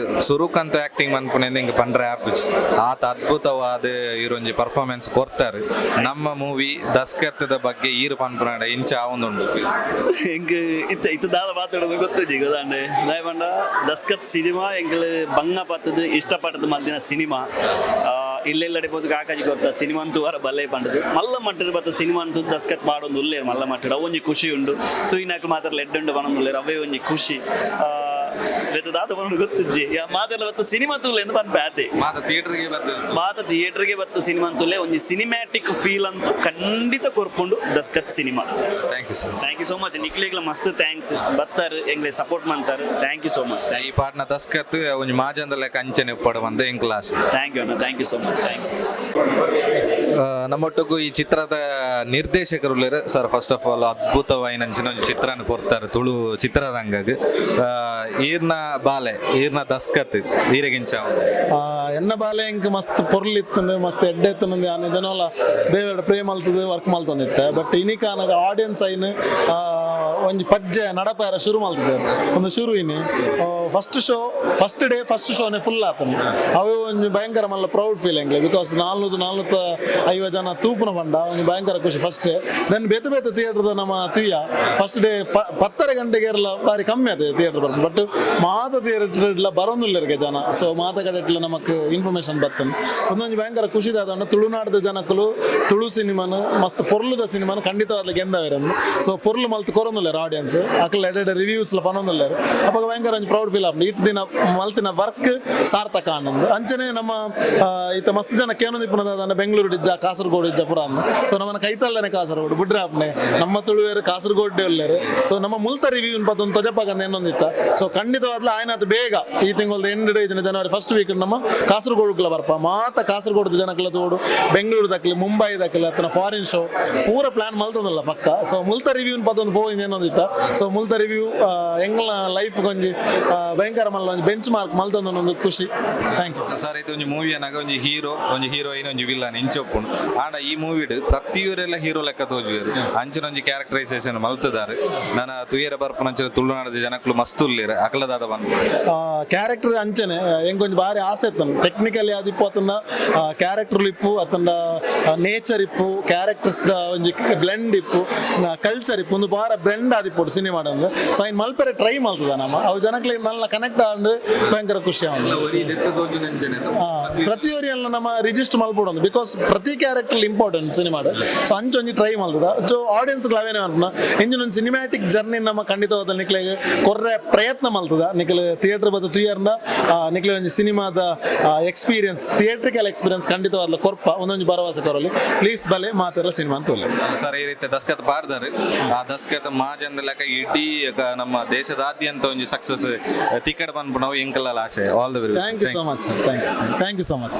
Speaker 6: ಸುರುಕಂತ ಆಕ್ಟಿಂಗ್ ಮನ್ಪುನೆಂದು ಹಿಂಗೆ ಪಂಡ್ರೆ ಆಪುಜಿ. ಆತ ಅದ್ಭುತವಾದ ಈರೊಂಜಿ ಪರ್ಫಾರ್ಮೆನ್ಸ್ ಕೊರ್ತಾರೆ. ನಮ್ಮ ಮೂವಿ ದಸ್ಕತ್ತದ ಬಗ್ಗೆ ಈರು ಪನ್ಪುನಾಡ ಇಂಚ ಆವೊಂದುಂಡು?
Speaker 15: ಎಂಕ್ ಇತ್ತ ಇತ್ತ ದಾದ ಮಾತಾಡೋದು ಗೊತ್ತಿಜ್ಜಿ ಗೊತ್ತಾಂಡೆ. ದಾಯೆ ದಸ್ಕತ್ ಸಿನಿಮಾ ಎಂಕ್ಲು ಬಂಗ ಪತ್ತದು ಇಷ್ಟಪಟ್ಟದು ಮಲ್ದಿನ ಸಿನಿಮಾ. ಇಲ್ಲೆಲ್ಲಡೆ ಪೋದು ಕಾಕಾಜಿ ಕೊರ್ತ ಸಿನಿಮಾ ಅಂತೂ ವಾರ ಬಲ್ಲೆ ಪಂಡದು ಮಲ್ಲ ಮಟ್ಟದ ಬತ್ತ ಸಿನಿಮಾ ಅಂತೂ ದಸ್ಕತ್ ಪಾಡೊಂದು ಉಲ್ಲೇರು ಮಲ್ಲ ಮಟ್ಟದ ಅವೊಂಜಿ ಖುಷಿ ಉಂಡು. ತೂಯಿನಾಕ್ ಮಾತ್ರ ಲೆಡ್ ಉಂಡು ಪನೊಂದು ಅವೇ ಒಂಜಿ ಖುಷಿ. ಬೇತೆ ದಾದ ಪನೊಂದು ಗೊತ್ತಿಜ್ಜಿ. ಮಾತೆಲ್ಲ ಬತ್ತ ಸಿನಿಮಾ ತೂಲೆ ಎಂದು ಪನ್ಪೆ ಆತೆ.
Speaker 6: ಮಾತ ಥಿಯೇಟರ್ಗೆ ಬರ್ತದೆ.
Speaker 15: ಮಾತ ಥಿಯೇಟರ್ಗೆ ಬತ್ತ ಸಿನಿಮಾ ಅಂತೂಲೆ ಒಂಜಿ ಸಿನಿಮ್ಯಾಟಿಕ್ ಫೀಲ್ ಅಂತೂ ಖಂಡಿತ ಕೊರ್ಪುಂಡು Daskat cinema.
Speaker 6: Thank you sir.
Speaker 15: Thank you so much. ನಿಕ್ಲೆಗ್ಲ ಮಸ್ತ್ thanks. ಬತ್ತಾರು ಎಂಗ್ಲೆ ಸಪೋರ್ಟ್ ಮಂತಾರು. Thank you so much.
Speaker 6: ಈ ಪಾಟ್ನ ದಸ್ಕತ್ ಒಂಜಿ ಮಾಜಂದ ಲೆಕ್ಕ ಅಂಚನೆ ಉಪ್ಪಡು ಬಂದ ಎಂಕ್ಲಾಸ್.
Speaker 15: Thank you ಅಣ್ಣ, thank you so much, thank you.
Speaker 6: ನಮ್ಮೊಟ್ಟಿಗೂ ಈ ಚಿತ್ರದ ನಿರ್ದೇಶಕರು ಸರ್. ಫಸ್ಟ್ ಆಫ್ ಆಲ್ ಅದ್ಭುತವಾಯಿನಂಚಿನ ಒಂಜಿ ಚಿತ್ರನ ಕೊರ್ತಾರೆ ತುಳು ಚಿತ್ರರಂಗಗ್. ಈರ್ನ ಬಾಲೆ ಈರ್ನ ದಸ್ಕತ್ ಈರೆಗಿಂಚ?
Speaker 12: ಎನ್ನ ಬಾಲೆ ಇಂಕ್ ಮಸ್ತ್ ಪೊರ್ಲು ಇತ್ತಂದು ಮಸ್ತ್ ಎಡ್ಡೆ ಇತ್ತಂದು ಯಾನ್ ಇದನ್ನೋಲ ದೇವರ ಪ್ರೇಮ್ ಮಲ್ತದ ವರ್ಕ್ ಮಲ್ತೊಂದಿತ್ತೆ. ಬಟ್ ಇನಿಕಾನಗ ಆಡಿಯನ್ಸ್ ಐನ್ ಒಂಜಿ ಪಜ್ಜೆ ನಡಪಾರ ಶುರು ಮಲ್ತಿದ್ದಾರೆ. ಒಂದು ಶುರು ಇನಿ first show, first day first ಶೋನೆ full ಆತನು. ಅವು ಒಂಜಿ ಭಯಂಕರ ಮಲ್ಲ ಪ್ರೌಡ್ ಫೀಲ್ ಎಂಗ್ಲೆ, because 400 450 ಜನ ತೂಪುನ ಬಂಡ ಒಂಜಿ ಭಯಂಕರ ಖುಷಿ ಫಸ್ಟ್ ಡೇ. Then ಬೇತೆ ಬೇತೆ ಥಿಯೇಟರ್ದ ನಮ್ಮ ತುಯ್ಯ ಫಸ್ಟ್ ಡೇ 10:30 ಗಂಟೆಗೆ ಇರಲ್ಲ, ಬಾರಿ ಕಮ್ಮಿ ಆಯ್ತು ಥಿಯೇಟರ್ ಬರ್ತು. ಬಟ್ ಮಾತ ಥಿಯೇಟರ್ ಇಡ್ಲ ಬರೋದಿಲ್ಲ ಜನ. ಸೊ ಮಾತ ಕಡೆ ಇಟ್ಲ ನಮಕ್ ಇನ್ಫಾರ್ಮೇಶನ್ ಬರ್ತದೆ. ಒಂದೊಂದು ಭಯಂಕರ ಖುಷಿ ದಾದ, ತುಳುನಾಡದ ಜನಕ್ಕಲು ತುಳು ಸಿನಿಮಾನು ಮಸ್ತ್ ಪೊರ್ಲುದ ಸಿನಿಮಾನು ಖಂಡಿತವಾಗ್ಲ ಗೆಂದವೇರಂದು. ಸೊ ಪೊರ್ಲು ಮಲ್ತ್ ಕೊರೊಂದುಲ್ಲೆರ್ ಆಡಿಯನ್ಸ್, ಅಕ್ಲ ಎಡೆಡೆ ರಿವ್ಯೂಸ್ ಲ ಪನೊಂದುಲ್ಲೆರ್. ಅಪಗ ಭಯಂಕರ ಒಂಜಿ ಪ್ರೌಡ್ ಫೀಲ್ ಆಪುಂಡು, ಈತ್ ದಿನ ಮಲ್ತಿನ ವರ್ಕ್ ಸಾರ್ಥಕ ಆನಂದ್. ಅಂಚನೆ ನಮ್ಮ ಈತ ಮಸ್ತ್ ಜನ ಕೇನೊಂದಿಪ್ಪುನ ಬೆಂಗಳೂರು ಇಜ್ಜ, ಕಾಸರಗೋಡು ಇಜ್ಜ ಪುರ ಅಂದ್. ಸೊ ನಮ್ಮನ ಕೈತಲ್ಲನೆ ಕಾಸರಗೋಡು ಬುಡ್ರೆ ಆಪ್ನೆ, ನಮ್ಮ ತುಳುವೇರು ಕಾಸರಗೋಡ್ಡೆ ಉಲ್ಲೆರ್. ಸೊ ನಮ್ಮ ಮುಲ್ತ ರಿವ್ಯೂ ಪತ್ತೊಂದು ತೊಜಪಾಗಂದ ಏನೊಂದಿತ್ತ. ಸೊ ಖಂಡಿತವಾದ್ಲ ಆಯ್ನಾತ್ ಬೇಗ ಈ ತಿಂಗಳದ and day January first week ನಮ್ಮ ಕಾಸರಗೋಡುಗ್ಲ ಬರ್ಪ. ಮಾತ ಕಾಸರಗೋಡು ಜನಕ್ಲ ತೋಡು, ಬೆಂಗಳೂರು ದಕ್ಲಿ, ಮುಂಬೈ ದಕ್ಲಿ, ಅತ್ತನ ಫಾರಿನ್ ಶೋ ಪೂರ ಪ್ಲಾನ್ ಮಲ್ತೊಂದಲ್ಲ ಪಕ್ಕ. ಸೊ ಮುಲ್ತ ರಿವ್ಯೂ ಪತ್ತೊಂದು ಪೋಯಿನ ಏನೊಂದಿತ್ತ. ಸೊ ಮುಲ್ತ ರಿವ್ಯೂ ಎಂಗ್ಲ ಲೈಫ್ ಒಂಜಿ ಭಯಂಕರ ಮಲ್ಲ ಒಂಜಿ ಬೆಂಚ್ ಮಾರ್ಕ್ ಮಲ್ತೊಂದು ಒಂದು ಖುಷಿ. Thank you.
Speaker 6: Sir, ಇದು ಒಂಜಿ ಮೂವಿ ಅನ್ನಾಗ ಒಂಜಿ ಹೀರೋ, ಒಂಜಿ ಹೀರೋಯಿನ್, ಒಂಜಿ ವಿಲ್ಲನ್ ಇಂಚೊಪ್ಪುಂಡು. ಆಂಡ ಈ ಮೂವಿಡ್ ಪ್ರತಿಯೊರೆಲ್ಲ ಹೀರೋ ಲೆಕ್ಕ ತೋಜುವೆರ್. ಅಂಚಿನ ಒಂಜಿ ಕ್ಯಾರೆಕ್ಟರೈಸೇಷನ್ ಮಲ್ತದಾರೆ. ನನ ತುಯರ ಬರ್ಪುನ ಅಂಚಿನ ತುಳುನಾಡದ ಜನಕ್ಲು ಮಸ್ತ್ ಉಲ್ಲೆರ್, ಅಕಲದಾದ ಬಂದು
Speaker 12: ಕ್ಯಾರೆಕ್ಟರ್ ಅಂಚನೆ ಎಂಕೊಂಜಿ ಬಾರಿ ಆಸೆ ಇತ್ತು. ಟೆಕ್ನಿಕಲಿ ಅದಿಪ್ಪು ಅತ್ತಂದ ಕ್ಯಾರೆಕ್ಟರ್ ಇಪ್ಪು, ಅತ್ತಂದ ನೇಚರ್ ಇಪ್ಪು, ಕ್ಯಾರೆಕ್ಟರ್ಸ್ ದ ಒಂಜಿ ಬ್ಲೆಂಡ್ ಇಪ್ಪು, ಕಲ್ಚರ್ ಇಪ್ಪು, ಒಂದು ಬಾರ ಬ್ಲೆಂಡ್ ಆದಿಪ್ಪು ಸಿನಿಮಾ. ಸೊ ಐನ್ ಮಲ್ಪೆರೆ ಟ್ರೈ ಮಲ್ತದ ನಮ್ಮ ಅವು ಜನಕ್ಲೆ ಮಲ್ಲ ಕನೆಕ್ಟ್ ಆಂಡ್ ಭಯಂಕರ ಖುಷಿ ಆಂಡ್. ಪ್ರತಿಯೊರಿ ಎಲ್ಲ ನಮ್ಮ ರಿಜಿಸ್ಟರ್ ಮಲ್ಪೊಡು, because ಪ್ರತಿ ಕ್ಯಾರೆಕ್ಟರ್ ಇಂಪಾರ್ಟೆಂಟ್ ಸಿನಿಮಾಡ್. ಸೊ ಅಂಚೊಂಜಿ ಟ್ರೈ ಮಲ್ತದ. ಸೊ ಆಡಿಯನ್ಸ್ ಅವೇನೆ ಅನ್ಪುನ ಇಂಜಿನ ಒಂದು ಸಿನಿಮ್ಯಾಟಿಕ್ ಜರ್ನಿ ನಮ್ಮ ಖಂಡಿತವಾದ ನಿಕ್ಲೆಗ್ ಕೊರ್ರೆ ಪ್ರಯತ್ನ ಮಲ್ತದ. ನಿಕ್ಲೆ ಥಿಯೇಟರ್ ಬತ್ತ ತುಯರ್ನ ನಿಕ್ಲೆ ಒಂಜಿ ಸಿನಿಮಾದ ಎಕ್ಸ್ಪೀರಿಯನ್ಸ್, ಥಿಯೇಟ್ರಿಕಲ್ ಎಕ್ಸ್ಪೀರಿಯನ್ಸ್ ಖಂಡಿತವಾದ ಕೊರ್ಪ ಒಂದೊಂದು ಭರವಸೆ ಕೊರಲಿ. ಪ್ಲೀಸ್ ಬಲೆ, ಮಾತೆಲ್ಲ ಸಿನಿಮಾ ಅಂತ.
Speaker 6: ಸರ್, ಈ ರೀತಿ ದಸ್ಕತ್ ಪಾಡ್ದಾರೆ. ಆ ದಸ್ಕತ್ ಮಾಜಂದ ಲೆಕ್ಕ ಇಡೀ ನಮ್ಮ ದೇಶದಾದ್ಯಂತ ಒಂಜಿ ಸಕ್ಸಸ್ ಟಿಕೆಟ್ ಬಂದ್ಬಿಟ್ಟು ನಾವು ಎಂಕಲ್ಲ ಆಸೆ. All the very
Speaker 12: Thank you so much sir. Thank you, thank you so much.